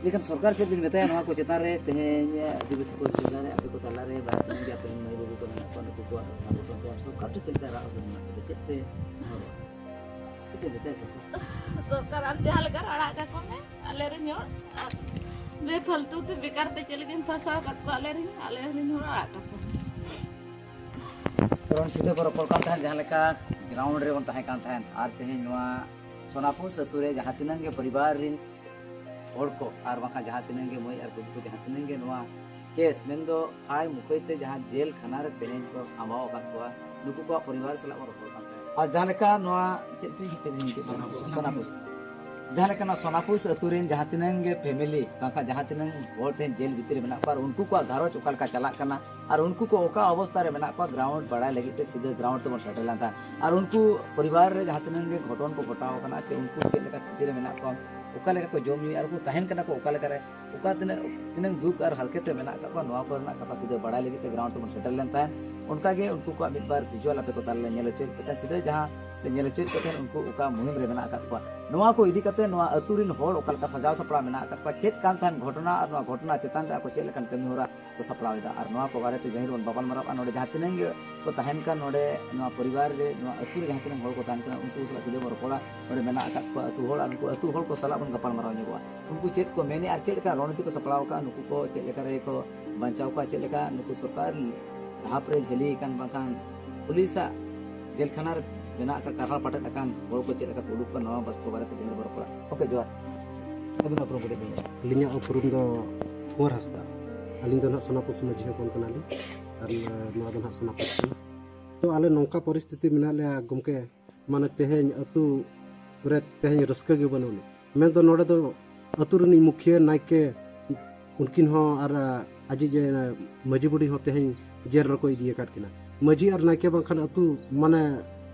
ᱞᱮᱠᱷᱟᱱ ᱥᱚᱨᱠᱟᱨ ᱪᱮᱫ ᱵᱤᱱ ᱢᱮᱛᱟᱭᱟ ᱱᱚᱣᱟ ᱠᱚ ᱪᱮᱛᱟᱱ ᱨᱮ? ᱛᱮᱦᱮᱧ ᱟᱹᱫᱤᱵᱟᱹᱥᱤ ᱠᱚ ᱪᱮᱛᱟᱱ ᱨᱮ, ᱟᱯᱮ ᱠᱚ ᱛᱟᱞᱟᱨᱮ ᱵᱟᱨ ᱯᱮ ᱜᱮ ᱟᱯᱮ ᱨᱮᱱ ᱢᱟᱹᱭ ᱵᱟᱹᱵᱩ ᱠᱚ ᱢᱮᱱᱟᱜ ᱠᱚᱣᱟ, ᱱᱩᱠᱩ ᱠᱚᱣᱟᱜ ᱚᱱᱟ ᱜᱷᱚᱴᱚᱱ ᱛᱮ ᱟᱢ ᱥᱚᱨᱠᱟᱨ ᱴᱷᱮᱱ ᱪᱮᱫ ᱞᱮᱠᱟ ᱨᱟᱜ ᱟᱯᱮ ᱢᱮᱱᱟᱜ ᱛᱟᱯᱮ? ᱪᱮᱫ ᱯᱮ ᱱᱮᱦᱚᱨᱚᱜᱼᱟ? ᱪᱮᱫ ᱯᱮ ᱢᱮᱛᱟᱭᱟ ᱥᱚᱨᱠᱟᱨ? ᱥᱚᱨᱠᱟᱨ ᱟᱢ ᱡᱟᱦᱟᱸ ᱞᱮᱠᱟ ᱨᱟᱲᱟᱜ ᱠᱟᱠᱚ ᱢᱮ, ᱟᱞᱮ ᱨᱮᱱ ᱦᱚᱲ, ᱟᱨ ᱵᱮᱯᱷᱟᱞᱛᱩ ᱛᱮ ᱵᱮᱠᱟᱨ ᱛᱮ ᱪᱮᱫ ᱞᱟᱹᱜᱤᱫ ᱮᱢ ᱯᱷᱟᱸᱥᱟᱣ ᱟᱠᱟᱫ ᱠᱚᱣᱟ? ᱟᱞᱮ ᱨᱮᱱ, ᱟᱞᱮ ᱨᱮᱱ ᱦᱚᱲ ᱟᱲᱟᱜ ᱠᱟᱠᱚ ᱢᱮ᱾ ᱠᱟᱨᱚᱱ ᱥᱤᱫᱟᱹ ᱠᱚ ᱨᱚᱯᱚᱲ ᱠᱟᱱ ᱛᱟᱦᱮᱸᱫ ᱡᱟᱦᱟᱸ ᱞᱮᱠᱟ ᱜᱨᱟᱣᱩᱱᱰ ᱨᱮᱵᱚᱱ ᱛᱟᱦᱮᱸ ᱠᱟᱱ ᱛᱟᱦᱮᱸᱫ, ᱟᱨ ᱛᱮᱦᱮᱧ ᱱᱚᱣᱟ ᱥᱳᱱᱟᱯᱩᱥ ᱟᱹᱛᱩ ᱨᱮ ᱡᱟᱦᱟᱸ ᱛᱤᱱᱟᱹᱝ ᱜᱮ ᱯᱚᱨᱤᱵᱟᱨ ᱨᱤᱱ ᱦᱚᱲ ᱠᱚ ᱟᱨ ᱵᱟᱝᱠᱷᱟᱱ ᱡᱟᱦᱟᱸ ᱛᱤᱱᱟᱹᱝ ᱜᱮ ᱢᱟᱹᱭ ᱟᱨ ᱵᱟᱹᱵᱩ ᱠᱚ ᱡᱟᱦᱟᱸ ᱛᱤᱱᱟᱹᱝ ᱜᱮ ᱱᱚᱣᱟ ᱠᱮᱥ ᱢᱮᱱᱫᱚ ᱦᱟᱭ ᱢᱩᱠᱷᱟᱹᱭ ᱛᱮ ᱡᱟᱦᱟᱸ ᱡᱮᱞ ᱠᱷᱟᱱᱟ ᱨᱮ ᱛᱮᱦᱮᱧ ᱠᱚ ᱥᱟᱢᱵᱟᱣ ᱟᱠᱟᱫ ᱠᱚᱣᱟ, ᱱᱩᱠᱩ ᱠᱚᱣᱟᱜ ᱯᱚᱨᱤᱵᱟᱨ ᱥᱟᱞᱟᱜ ᱵᱚᱱ ᱨᱚᱯᱚᱲ ᱠᱟᱱ ᱛᱟᱦᱮᱸᱫ᱾ ᱟᱨ ᱡᱟᱦᱟᱸ ᱞᱮᱠᱟ ᱱᱚᱣᱟ ᱪᱮᱫ ᱛᱤᱧ ᱦᱤᱡᱩᱜ ᱠᱟᱱᱟ? ᱥᱳᱱᱟᱯᱩᱥ᱾ ᱡᱟᱦᱟᱸ ᱞᱮᱠᱟ ᱱᱚᱣᱟ ᱥᱳᱱᱟᱯᱩᱥ ᱟᱹᱛᱩ ᱨᱮᱱ ᱡᱟᱦᱟᱸ ᱛᱤᱱᱟᱹᱝ ᱜᱮ ᱯᱷᱮᱢᱮᱞᱤ ᱵᱟᱝᱠᱷᱟᱱ ᱡᱟᱦᱟᱸ ᱛᱤᱱᱟᱹᱝ ᱦᱚᱲ ᱛᱮᱦᱮᱧ ᱡᱮᱞ ᱵᱷᱤᱛᱤᱨ ᱨᱮ ᱢᱮᱱᱟᱜ ᱠᱚᱣᱟ ᱟᱨ ᱩᱱᱠᱩ ᱠᱚᱣᱟᱜ ᱜᱷᱟᱨᱚᱸᱡᱽ ᱚᱠᱟ ᱞᱮᱠᱟ ᱪᱟᱞᱟᱜ ᱠᱟᱱᱟ ᱟᱨ ᱩᱱᱠᱩ ᱠᱚ ᱚᱠᱟ ᱚᱵᱚᱥᱛᱟ ᱨᱮ ᱢᱮᱱᱟᱜ ᱠᱚᱣᱟ, ᱜᱨᱟᱣᱩᱱᱰ ᱵᱟᱲᱟᱭ ᱞᱟᱹᱜᱤᱫ ᱛᱮ ᱥᱤᱫᱷᱟᱹ ᱜᱨᱟᱣᱩᱱᱰ ᱛᱮᱵᱚᱱ ᱥᱮᱴᱮᱨ ᱞᱮᱱ ᱛᱟᱦᱮᱸᱫ᱾ ᱟᱨ ᱩᱱᱠᱩ ᱯᱚᱨᱤᱵᱟᱨ ᱨᱮ ᱡᱟᱦᱟᱸ ᱛᱤᱱᱟᱹᱝ ᱜᱮ ᱜᱷᱚᱴᱚᱱ ᱠᱚ ᱜᱷᱚᱴᱟᱣ ᱟᱠᱟᱱᱟ ᱥᱮ ᱩᱱᱠᱩ ᱪᱮᱫ ᱞᱮᱠᱟ ᱥᱛᱷᱤᱛᱤ ᱨᱮ ᱢᱮᱱᱟᱜ ᱠᱚᱣᱟ, ᱚᱠᱟ ᱞᱮᱠᱟ ᱠᱚ ᱡᱚᱢ ᱧᱩᱭᱟ ᱟᱨ ᱠᱚ ᱛᱟᱦᱮᱱ ᱠᱟᱱᱟ ᱠᱚ ᱚᱠᱟ ᱞᱮᱠᱟ ᱨᱮ, ᱚᱠᱟ ᱛᱤᱱᱟᱹᱜ, ᱛᱤᱱᱟᱹᱝ ᱫᱩᱠ ᱟᱨ ᱦᱟᱨᱠᱮᱛ ᱨᱮ ᱢᱮᱱᱟᱜ ᱟᱠᱟᱫ ᱠᱚᱣᱟ, ᱱᱚᱣᱟ ᱠᱚᱨᱮᱱᱟᱜ ᱠᱟᱛᱷᱟ ᱥᱤᱫᱷᱟᱹ ᱵᱟᱲᱟᱭ ᱞᱟᱹᱜᱤᱫ ᱛᱮ ᱜᱨᱟᱣᱩᱱᱰ ᱛᱮᱵᱚᱱ ᱥᱮᱴᱮᱨ ᱞᱮᱱ ᱛᱟᱦᱮᱸᱫ᱾ ᱚᱱᱠᱟ ᱜᱮ ᱩᱱᱠᱩ ᱠᱚᱣᱟᱜ ᱢᱤᱫ ᱵᱟᱨ ᱵᱷᱤᱡᱩᱣᱟᱞ ᱟᱯᱮ ᱠᱚ ᱛᱟᱞᱟ ᱞᱮ ᱧᱮᱞ ᱦᱚᱪᱚᱭᱮᱫ ᱯᱮ ᱛᱟᱦᱮᱸᱫ᱾ ᱥᱤᱫᱷᱟᱹ ᱡᱟᱦᱟᱸ ᱧᱮᱞ ᱦᱚᱪᱚᱭᱮᱫ ᱠᱚ ᱛᱟᱦᱮᱸᱫ ᱩᱱᱠᱩ ᱚᱠᱟ ᱢᱩᱦᱤᱢ ᱨᱮ ᱢᱮᱱᱟᱜ ᱟᱠᱟᱫ ᱠᱚᱣᱟ᱾ ᱱᱚᱣᱟ ᱠᱚ ᱤᱫᱤ ᱠᱟᱛᱮ ᱱᱚᱣᱟ ᱟᱹᱛᱩ ᱨᱤᱱ ᱦᱚᱲ ᱚᱠᱟ ᱞᱮᱠᱟ ᱥᱟᱡᱟᱣ ᱥᱟᱯᱲᱟᱣ ᱢᱮᱱᱟᱜ ᱟᱠᱟᱫ ᱠᱚᱣᱟ, ᱪᱮᱫ ᱠᱟᱱ ᱛᱟᱦᱮᱸᱫ ᱜᱷᱚᱴᱚᱱᱟ ᱟᱨ ᱱᱚᱣᱟ ᱜᱷᱚᱴᱚᱱᱟ ᱪᱮᱛᱟᱱ ᱨᱮ ᱟᱠᱚ ᱪᱮᱫ ᱞᱮᱠᱟᱱ ᱠᱟᱹᱢᱤ ᱦᱚᱨᱟ ᱠᱚ ᱥᱟᱯᱲᱟᱣ ᱮᱫᱟ ᱟᱨ ᱱᱚᱣᱟ ᱠᱚ ᱵᱟᱨᱮᱛᱮ ᱜᱟᱹᱦᱤᱨ ᱵᱚᱱ ᱜᱟᱯᱟᱞᱢᱟᱨᱟᱣᱟ᱾ ᱱᱚᱰᱮ ᱡᱟᱦᱟᱸ ᱛᱤᱱᱟᱹᱜ ᱜᱮ ᱠᱚ ᱛᱟᱦᱮᱱ ᱠᱟᱱ, ᱱᱚᱰᱮ ᱱᱚᱣᱟ ᱯᱚᱨᱤᱵᱟᱨ ᱨᱮ, ᱱᱚᱣᱟ ᱟᱹᱛᱩ ᱨᱮ ᱡᱟᱦᱟᱸ ᱛᱤᱱᱟᱹᱜ ᱦᱚᱲ ᱠᱚ ᱛᱟᱦᱮᱱ ᱠᱟᱱᱟ, ᱩᱱᱠᱩ ᱥᱟᱞᱟᱜ ᱥᱤᱫᱷᱟᱹ ᱵᱚᱱ ᱨᱚᱯᱚᱲᱟ᱾ ᱱᱚᱰᱮ ᱢᱮᱱᱟᱜ ᱟᱠᱟᱫ ᱠᱚᱣᱟ ᱟᱹᱛᱩ ᱦᱚᱲ, ᱟᱨ ᱩᱱᱠᱩ ᱟᱹᱛᱩ ᱦᱚᱲ ᱠᱚ ᱥᱟᱞᱟᱜ ᱵᱚᱱ ᱜᱟᱯᱟᱞᱢᱟᱨᱟᱣ ᱧᱚᱜᱚᱜᱼᱟ᱾ ᱩᱱᱠᱩ ᱪᱮᱫ ᱠᱚ ᱢᱮᱱᱮᱫᱼᱟ ᱟᱨ ᱪᱮᱫ ᱞᱮᱠᱟ ᱨᱚᱬᱱᱤᱛᱤ ᱠᱚ ᱥᱟᱯᱲᱟᱣ ᱟᱠᱟᱫᱼᱟ, ᱱᱩᱠᱩ ᱠᱚ ᱪᱮᱫ ᱞᱮᱠᱟ ᱨᱮᱠᱚ ᱵᱟᱧᱪᱟᱣ ᱠᱚᱣᱟ, ᱪᱮᱫ ᱞᱮᱠᱟ ᱱᱩᱠᱩ ᱥᱚᱨᱠᱟᱨ ᱫᱷᱟᱯ ᱨᱮ ᱡᱷᱟᱹᱞᱤ ᱟᱠᱟᱱ ᱵᱟᱝᱠᱷᱟᱱ ᱯᱩᱞᱤᱥᱟᱜ ᱡᱮᱞᱠᱷᱟᱱᱟ ᱨᱮ ᱢᱮᱱᱟᱜ ᱟᱠᱟᱫ ᱠᱟᱨᱦᱟᱲ ᱯᱟᱴᱮᱫ ᱟᱠᱟᱱ ᱦᱚᱲ ᱠᱚ ᱪᱮᱫ ᱞᱮᱠᱟ ᱠᱚ ᱩᱰᱩᱠ ᱠᱚᱣᱟ, ᱱᱚᱣᱟ ᱵᱟᱨᱮ ᱛᱮ ᱰᱷᱮᱨ ᱵᱚᱱ ᱨᱚᱯᱚᱲᱟ᱾ ᱜᱚᱢᱠᱮ ᱡᱚᱦᱟᱨ, ᱟᱹᱵᱤᱱᱟᱜ ᱩᱯᱨᱩᱢ ᱠᱟᱹᱴᱤᱡ ᱞᱟᱹᱭ ᱧᱚᱜ᱾ ᱟᱹᱞᱤᱧᱟᱜ ᱩᱯᱨᱩᱢ ᱫᱚ ᱠᱩᱸᱣᱟᱨ ᱦᱟᱸᱥᱫᱟ᱾ ᱟᱹᱞᱤᱧ ᱫᱚ ᱱᱟᱦᱟᱜ ᱥᱳᱱᱟᱯᱩᱨ ᱢᱟᱹᱡᱷᱤ ᱦᱚᱯᱚᱱ ᱠᱟᱱᱟᱞᱤᱧ᱾ ᱟᱨ ᱱᱚᱣᱟ ᱫᱚ ᱱᱟᱦᱟᱜ ᱥᱳᱱᱟᱯᱩᱨ ᱠᱟᱱᱟ᱾ ᱛᱚ ᱟᱞᱮ ᱱᱚᱝᱠᱟ ᱯᱚᱨᱤᱥᱛᱷᱤᱛᱤ ᱢᱮᱱᱟᱜ ᱞᱮᱭᱟ ᱜᱚᱢᱠᱮ, ᱢᱟᱱᱮ ᱛᱮᱦᱮᱧ ᱟᱹᱛᱩ ᱨᱮ ᱛᱮᱦᱮᱧ ᱨᱟᱹᱥᱠᱟᱹ ᱜᱮ ᱵᱟᱹᱱᱩᱜ ᱟᱹᱱᱤᱡ᱾ ᱢᱮᱱᱫᱚ ᱱᱚᱰᱮ ᱫᱚ ᱟᱹᱛᱩ ᱨᱤᱱᱤᱡ ᱢᱩᱠᱷᱤᱭᱟᱹ ᱱᱟᱭᱠᱮ, ᱩᱱᱠᱤᱱ ᱦᱚᱸ ᱟᱨ ᱟᱡᱤᱡ ᱢᱟᱹᱡᱷᱤ ᱵᱩᱰᱷᱤ ᱦᱚᱸ ᱛᱮᱦᱮᱧ ᱡᱮᱞ ᱨᱮᱠᱚ ᱤᱫᱤ ᱟᱠᱟᱫ ᱠᱤᱱᱟ᱾ ᱢᱟᱹᱡᱷᱤ ᱟᱨ ᱱᱟᱭᱠᱮ ᱵᱟᱝᱠᱷᱟᱱ ᱟᱹᱛᱩ ᱢᱟᱱᱮ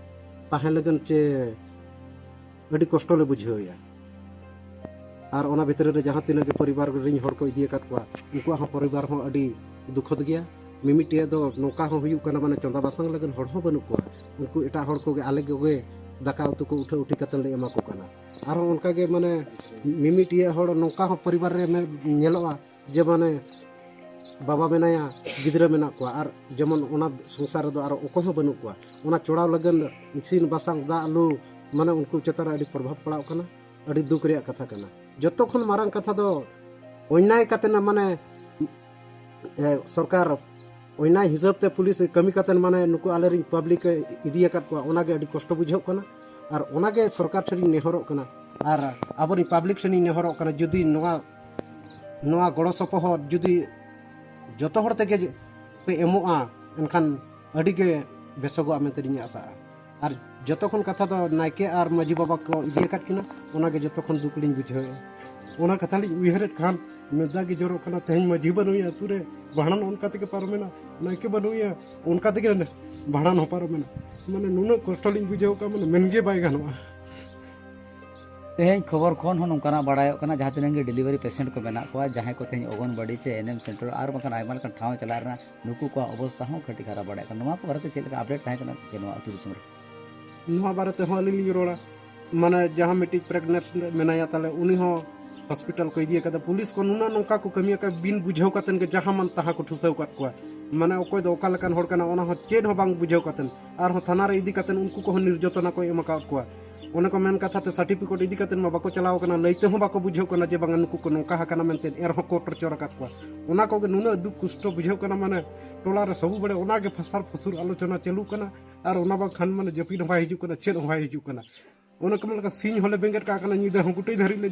ᱛᱟᱦᱮᱸ ᱞᱟᱹᱜᱤᱫ ᱪᱮ ᱟᱹᱰᱤ ᱠᱚᱥᱴᱚ ᱞᱮ ᱵᱩᱡᱷᱟᱹᱣᱮᱫᱼᱟ᱾ ᱟᱨ ᱚᱱᱟ ᱵᱷᱤᱛᱨᱤ ᱨᱮ ᱡᱟᱦᱟᱸ ᱛᱤᱱᱟᱹᱜ ᱜᱮ ᱯᱚᱨᱤᱵᱟᱨ ᱨᱤᱱ ᱦᱚᱲ ᱠᱚ ᱤᱫᱤ ᱟᱠᱟᱫ ᱠᱚᱣᱟ, ᱩᱱᱠᱩᱣᱟᱜ ᱦᱚᱸ ᱯᱚᱨᱤᱵᱟᱨ ᱦᱚᱸ ᱟᱹᱰᱤ ᱫᱩᱠᱷᱚᱛ ᱜᱮᱭᱟ᱾ ᱢᱤᱢᱤᱫᱴᱤᱡ ᱫᱚ ᱱᱚᱝᱠᱟ ᱦᱚᱸ ᱦᱩᱭᱩᱜ ᱠᱟᱱᱟ, ᱢᱟᱱᱮ ᱪᱚᱸᱫᱟ ᱵᱟᱥᱟᱝ ᱞᱟᱹᱜᱤᱫ ᱦᱚᱲ ᱦᱚᱸ ᱵᱟᱹᱱᱩᱜ ᱠᱚᱣᱟ᱾ ᱩᱱᱠᱩ ᱮᱴᱟᱜ ᱦᱚᱲ ᱠᱚᱜᱮ ᱟᱞᱮ ᱠᱚᱜᱮ ᱫᱟᱠᱟ ᱩᱛᱩ ᱠᱚ ᱩᱴᱷᱟᱹ ᱩᱴᱷᱤ ᱠᱟᱛᱮ ᱞᱮ ᱮᱢᱟ ᱠᱚ ᱠᱟᱱᱟ᱾ ᱟᱨᱦᱚᱸ ᱚᱱᱠᱟᱜᱮ ᱢᱟᱱᱮ ᱢᱤᱢᱤᱫᱴᱤᱡ ᱦᱚᱲ ᱱᱚᱝᱠᱟ ᱦᱚᱸ ᱯᱚᱨᱤᱵᱟᱨ ᱨᱮ ᱢᱮ-, ᱧᱮᱞᱚᱜᱼᱟ ᱡᱮ ᱢᱟᱱᱮ ᱵᱟᱵᱟ ᱢᱮᱱᱟᱭᱟ, ᱜᱤᱫᱽᱨᱟᱹ ᱢᱮᱱᱟᱜ ᱠᱚᱣᱟ, ᱟᱨ ᱡᱮᱢᱚᱱ ᱚᱱᱟ ᱥᱚᱝᱥᱟᱨ ᱨᱮᱫᱚ ᱟᱨ ᱚᱠᱚᱭ ᱦᱚᱸ ᱵᱟᱹᱱᱩᱜ ᱠᱚᱣᱟ᱾ ᱚᱱᱟ ᱪᱚᱲᱟᱣ ᱞᱟᱹᱜᱤᱫ ᱤᱥᱤᱱ ᱵᱟᱥᱟᱝ, ᱫᱟᱜ ᱞᱩ, ᱢᱟᱱᱮ ᱩᱱᱠᱩ ᱪᱮᱛᱟᱱ ᱨᱮ ᱟᱹᱰᱤ ᱯᱨᱚᱵᱷᱟᱵᱽ ᱯᱟᱲᱟᱣ ᱠᱟᱱᱟ᱾ ᱟᱹᱰᱤ ᱫᱩᱠ ᱨᱮᱭᱟᱜ ᱠᱟᱛᱷᱟ ᱠᱟᱱᱟ᱾ ᱡᱚᱛᱚ ᱠᱷᱚᱱ ᱢᱟᱨᱟᱝ ᱠᱟᱛᱷᱟ ᱫᱚ ᱚᱱᱭᱟᱭ ᱠᱟᱛᱮ ᱱᱟ, ᱢᱟᱱᱮ, ᱮ, ᱥᱚᱨᱠᱟᱨ ᱚᱱᱭᱟᱭ ᱦᱤᱥᱟᱹᱵ ᱛᱮ ᱯᱩᱞᱤᱥ ᱠᱟᱹᱢᱤ ᱠᱟᱛᱮ, ᱢᱟᱱᱮ, ᱱᱩᱠᱩ ᱟᱞᱮᱨᱤᱱ ᱯᱟᱵᱽᱞᱤᱠ ᱮ ᱤᱫᱤ ᱟᱠᱟᱫ ᱠᱚᱣᱟ, ᱚᱱᱟᱜᱮ ᱟᱹᱰᱤ ᱠᱚᱥᱴᱚ ᱵᱩᱡᱷᱟᱹᱜ ᱠᱟᱱᱟ᱾ ᱟᱨ ᱚᱱᱟᱜᱮ ᱥᱚᱨᱠᱟᱨ ᱴᱷᱮᱱ ᱤᱧ ᱱᱮᱦᱚᱨᱚᱜ ᱠᱟᱱᱟ, ᱟᱨ ᱟᱵᱚᱨᱤᱱ ᱯᱟᱵᱽᱞᱤᱠ ᱴᱷᱮᱱ ᱤᱧ ᱱᱮᱦᱚᱨᱚᱜ ᱠᱟᱱᱟ, ᱡᱩᱫᱤ ᱱᱚᱣᱟ, ᱱᱚᱣᱟ ᱜᱚᱲᱚ ᱥᱚᱯᱚᱦᱚᱫ ᱡᱩᱫᱤ ᱡᱚᱛᱚ ᱦᱚᱲ ᱛᱮᱜᱮ ᱯᱮ ᱮᱢᱚᱜᱼᱟ, ᱮᱱᱠᱷᱟᱱ ᱟᱹᱰᱤ ᱜᱮ ᱵᱮᱥᱚᱜᱚᱜᱼᱟ ᱢᱮᱱᱛᱮ ᱤᱧ ᱟᱥᱟᱜᱼᱟ᱾ ᱟᱨ ᱡᱚᱛᱚ ᱠᱷᱚᱱ ᱠᱟᱛᱷᱟ ᱫᱚ ᱱᱟᱭᱠᱮ ᱟᱨ ᱢᱟᱹᱡᱷᱤ ᱵᱟᱵᱟ ᱠᱚ ᱤᱫᱤ ᱟᱠᱟᱫ ᱠᱤᱱᱟ, ᱚᱱᱟᱜᱮ ᱡᱚᱛᱚ ᱠᱷᱚᱱ ᱫᱩᱠ ᱞᱤᱧ ᱵᱩᱡᱷᱟᱹᱣᱮᱫᱼᱟ᱾ ᱚᱱᱟ ᱠᱟᱛᱷᱟ ᱞᱤᱧ ᱩᱭᱦᱟᱹᱨᱮᱫ ᱠᱷᱟᱱ ᱢᱮᱫ ᱫᱟᱜ ᱜᱮ ᱡᱚᱨᱚᱜ ᱠᱟᱱᱟ᱾ ᱛᱮᱦᱮᱧ ᱢᱟᱹᱡᱷᱤ ᱵᱟᱹᱱᱩᱭᱟ ᱟᱹᱛᱩ ᱨᱮ, ᱵᱷᱟᱸᱰᱟᱱ ᱚᱱᱠᱟ ᱛᱮᱜᱮ ᱯᱟᱨᱚᱢᱮᱱᱟ, ᱱᱟᱭᱠᱮ ᱵᱟᱹᱱᱩᱭᱟ, ᱚᱱᱠᱟ ᱛᱮᱜᱮ ᱵᱷᱟᱸᱰᱟᱱ ᱦᱚᱸ ᱯᱟᱨᱚᱢᱮᱱᱟ᱾ ᱢᱟᱱᱮ ᱱᱩᱱᱟᱹᱜ ᱠᱚᱥᱴᱚ ᱞᱤᱧ ᱵᱩᱡᱷᱟᱹᱣ ᱠᱟᱜᱼᱟ, ᱢᱟᱱᱮ ᱢᱮᱱ ᱜᱮ ᱵᱟᱭ ᱜᱟᱱᱚᱜᱼᱟ᱾ ᱛᱮᱦᱮᱧ ᱠᱷᱚᱵᱚᱨ ᱠᱷᱚᱱ ᱦᱚᱸ ᱱᱚᱝᱠᱟᱱᱟᱜ ᱵᱟᱲᱟᱭᱚᱜ ᱠᱟᱱᱟ, ᱡᱟᱦᱟᱸ ᱛᱤᱱᱟᱹᱜ ᱜᱮ ᱰᱮᱞᱤᱵᱷᱟᱨᱤ ᱯᱮᱥᱮᱱᱴ ᱠᱚ ᱢᱮᱱᱟᱜ ᱠᱚᱣᱟ, ᱡᱟᱦᱟᱸᱭ ᱠᱚ ᱛᱮᱦᱮᱧ ᱚᱜᱚᱱᱵᱟᱲᱤ ᱪᱮ ᱮᱱᱮᱢ ᱥᱮᱱᱴᱟᱨ ᱟᱨ ᱵᱟᱝᱠᱷᱟᱱ ᱟᱭᱢᱟ ᱞᱮᱠᱟᱱ ᱴᱷᱟᱶ ᱪᱟᱞᱟᱜ ᱨᱮᱱᱟᱜ, ᱱᱩᱠᱩ ᱠᱚᱣᱟᱜ ᱚᱵᱚᱥᱛᱟ ᱦᱚᱸ ᱠᱟᱹᱴᱤᱡ ᱠᱷᱟᱨᱟᱯ ᱵᱟᱲᱟᱭᱚᱜ ᱠᱟᱱᱟ᱾ ᱱᱚᱣᱟ ᱠᱚ ᱵᱟᱨᱮᱛᱮ ᱪᱮᱫ ᱞᱮᱠᱟ ᱟᱯᱰᱮᱴ ᱛᱟᱦᱮᱸ ᱠᱟᱱᱟ ᱡᱮ ᱱᱚᱣᱟ ᱟᱹᱛᱩ ᱫᱤᱥᱚᱢ ᱨᱮ? ᱱᱚᱣᱟ ᱵᱟᱨᱮ ᱛᱮᱦᱚᱸ ᱟᱹᱞᱤᱧ ᱞᱤᱧ ᱨᱚᱲᱟ᱾ ᱢᱟᱱᱮ ᱡᱟᱦᱟᱸ ᱢᱤᱫᱴᱤᱡ ᱯᱨᱮᱜᱱᱮᱱᱴ ᱢᱮᱱᱟᱭᱟ ᱛᱟᱞᱮ, ᱩᱱᱤ ᱦᱚᱸ ᱦᱚᱥᱯᱤᱴᱟᱞ ᱠᱚ ᱤᱫᱤ ᱟᱠᱟᱫᱟ᱾ ᱯᱩᱞᱤᱥ ᱠᱚ ᱱᱩᱱᱟᱹᱜ ᱱᱚᱝᱠᱟ ᱠᱚ ᱠᱟᱹᱢᱤ ᱟᱠᱟᱫ, ᱵᱤᱱ ᱵᱩᱡᱷᱟᱹᱣ ᱠᱟᱛᱮᱱ ᱜᱮ ᱡᱟᱦᱟᱸ ᱢᱟᱱ ᱛᱟᱦᱟᱸ ᱠᱚ ᱴᱷᱩᱥᱟᱹᱣ ᱟᱠᱟᱫ ᱠᱚᱣᱟ᱾ ᱢᱟᱱᱮ ᱚᱠᱚᱭ ᱫᱚ ᱚᱠᱟ ᱞᱮᱠᱟᱱ ᱦᱚᱲ ᱠᱟᱱᱟ, ᱚᱱᱟ ᱦᱚᱸ ᱪᱮᱫ ᱦᱚᱸ ᱵᱟᱝ ᱵᱩᱡᱷᱟᱹᱣ ᱠᱟᱛᱮᱱ, ᱟᱨᱦᱚᱸ ᱛᱷᱟᱱᱟ ᱨᱮ ᱤᱫᱤ ᱠᱟᱛᱮᱱ ᱩᱱᱠᱩ ᱠᱚᱦᱚᱸ ᱱᱤᱨᱡᱚᱛᱚᱱᱟ ᱠᱚ ᱮᱢ ᱟᱠᱟᱫ ᱠᱚᱣᱟ᱾ ᱚᱱᱮ ᱠᱚ ᱢᱮᱱ ᱠᱟᱛᱷᱟ ᱛᱮ ᱥᱟᱨᱴᱤᱯᱷᱤᱠᱮᱴ ᱤᱫᱤ ᱠᱟᱛᱮᱱ ᱢᱟ ᱵᱟᱠᱚ ᱪᱟᱞᱟᱣ ᱠᱟᱱᱟ, ᱞᱟᱹᱭ ᱛᱮᱦᱚᱸ ᱵᱟᱠᱚ ᱵᱩᱡᱷᱟᱹᱣ ᱠᱟᱱᱟ ᱡᱮ ᱵᱟᱝᱟ ᱱᱩᱠᱩ ᱠᱚ ᱱᱚᱝᱠᱟ ᱟᱠᱟᱱᱟ ᱢᱮᱱᱛᱮ, ᱮᱱᱨᱮᱦᱚᱸ ᱠᱚ ᱴᱚᱨᱪᱚᱨ ᱟᱠᱟᱫ ᱠᱚᱣᱟ᱾ ᱚᱱᱟ ᱠᱚᱜᱮ ᱱᱩᱱᱟᱹᱜ ᱫᱩᱠ ᱠᱚᱥᱴᱚ ᱵᱩᱡᱷᱟᱹᱣ ᱠᱟᱱᱟ, ᱢᱟᱱᱮ ᱴᱚᱞᱟ ᱨᱮ ᱥᱚᱵᱩ ᱵᱮᱲᱮ ᱚᱱᱟ ᱜᱮ ᱯᱷᱟᱥᱟᱨ ᱯᱷᱩᱥᱩᱨ ᱟᱞᱳᱪᱚᱱᱟ ᱪᱟᱹᱞᱩᱜ ᱠᱟᱱᱟ, ᱟᱨ ᱚᱱᱟ ᱵᱟᱝᱠᱷᱟᱱ ᱢᱟᱱᱮ ᱡᱟᱹᱯᱤᱫ ᱦᱚᱸ ᱵᱟᱭ ᱦᱤᱡᱩᱜ ᱠᱟᱱᱟ, ᱪᱮᱫ ᱦᱚᱸ ᱵᱟᱭ ᱦᱤᱡᱩᱜ ᱠᱟᱱᱟ᱾ ᱚᱱᱟ ᱠᱚ ᱢᱮᱱ ᱞᱮᱠᱟ ᱥᱤᱧ ᱦᱚᱸᱞᱮ ᱵᱮᱸᱜᱮᱫ ᱠᱟᱜ ᱠᱟᱱᱟ, ᱧᱤᱫᱟᱹ ᱦᱚᱸ ᱜᱩᱴᱟᱹᱭ ᱫᱷᱟᱹᱨᱤᱡ ᱞᱮ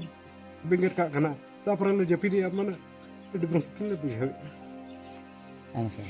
ᱵᱮᱸᱜᱮᱫ ᱠᱟᱜ ᱠᱟᱱᱟ, ᱛᱟᱯᱚᱨᱮ ᱞᱮ ᱡᱟᱹᱯᱤᱫᱮᱜᱼᱟ, ᱢᱟᱱᱮ ᱟᱹᱰᱤ ᱢᱩᱥᱠᱤᱞ ᱞᱮ ᱵᱩᱡᱷᱟᱹᱣᱮᱫᱼᱟ᱾ ᱦᱮᱸ ᱥᱮ᱾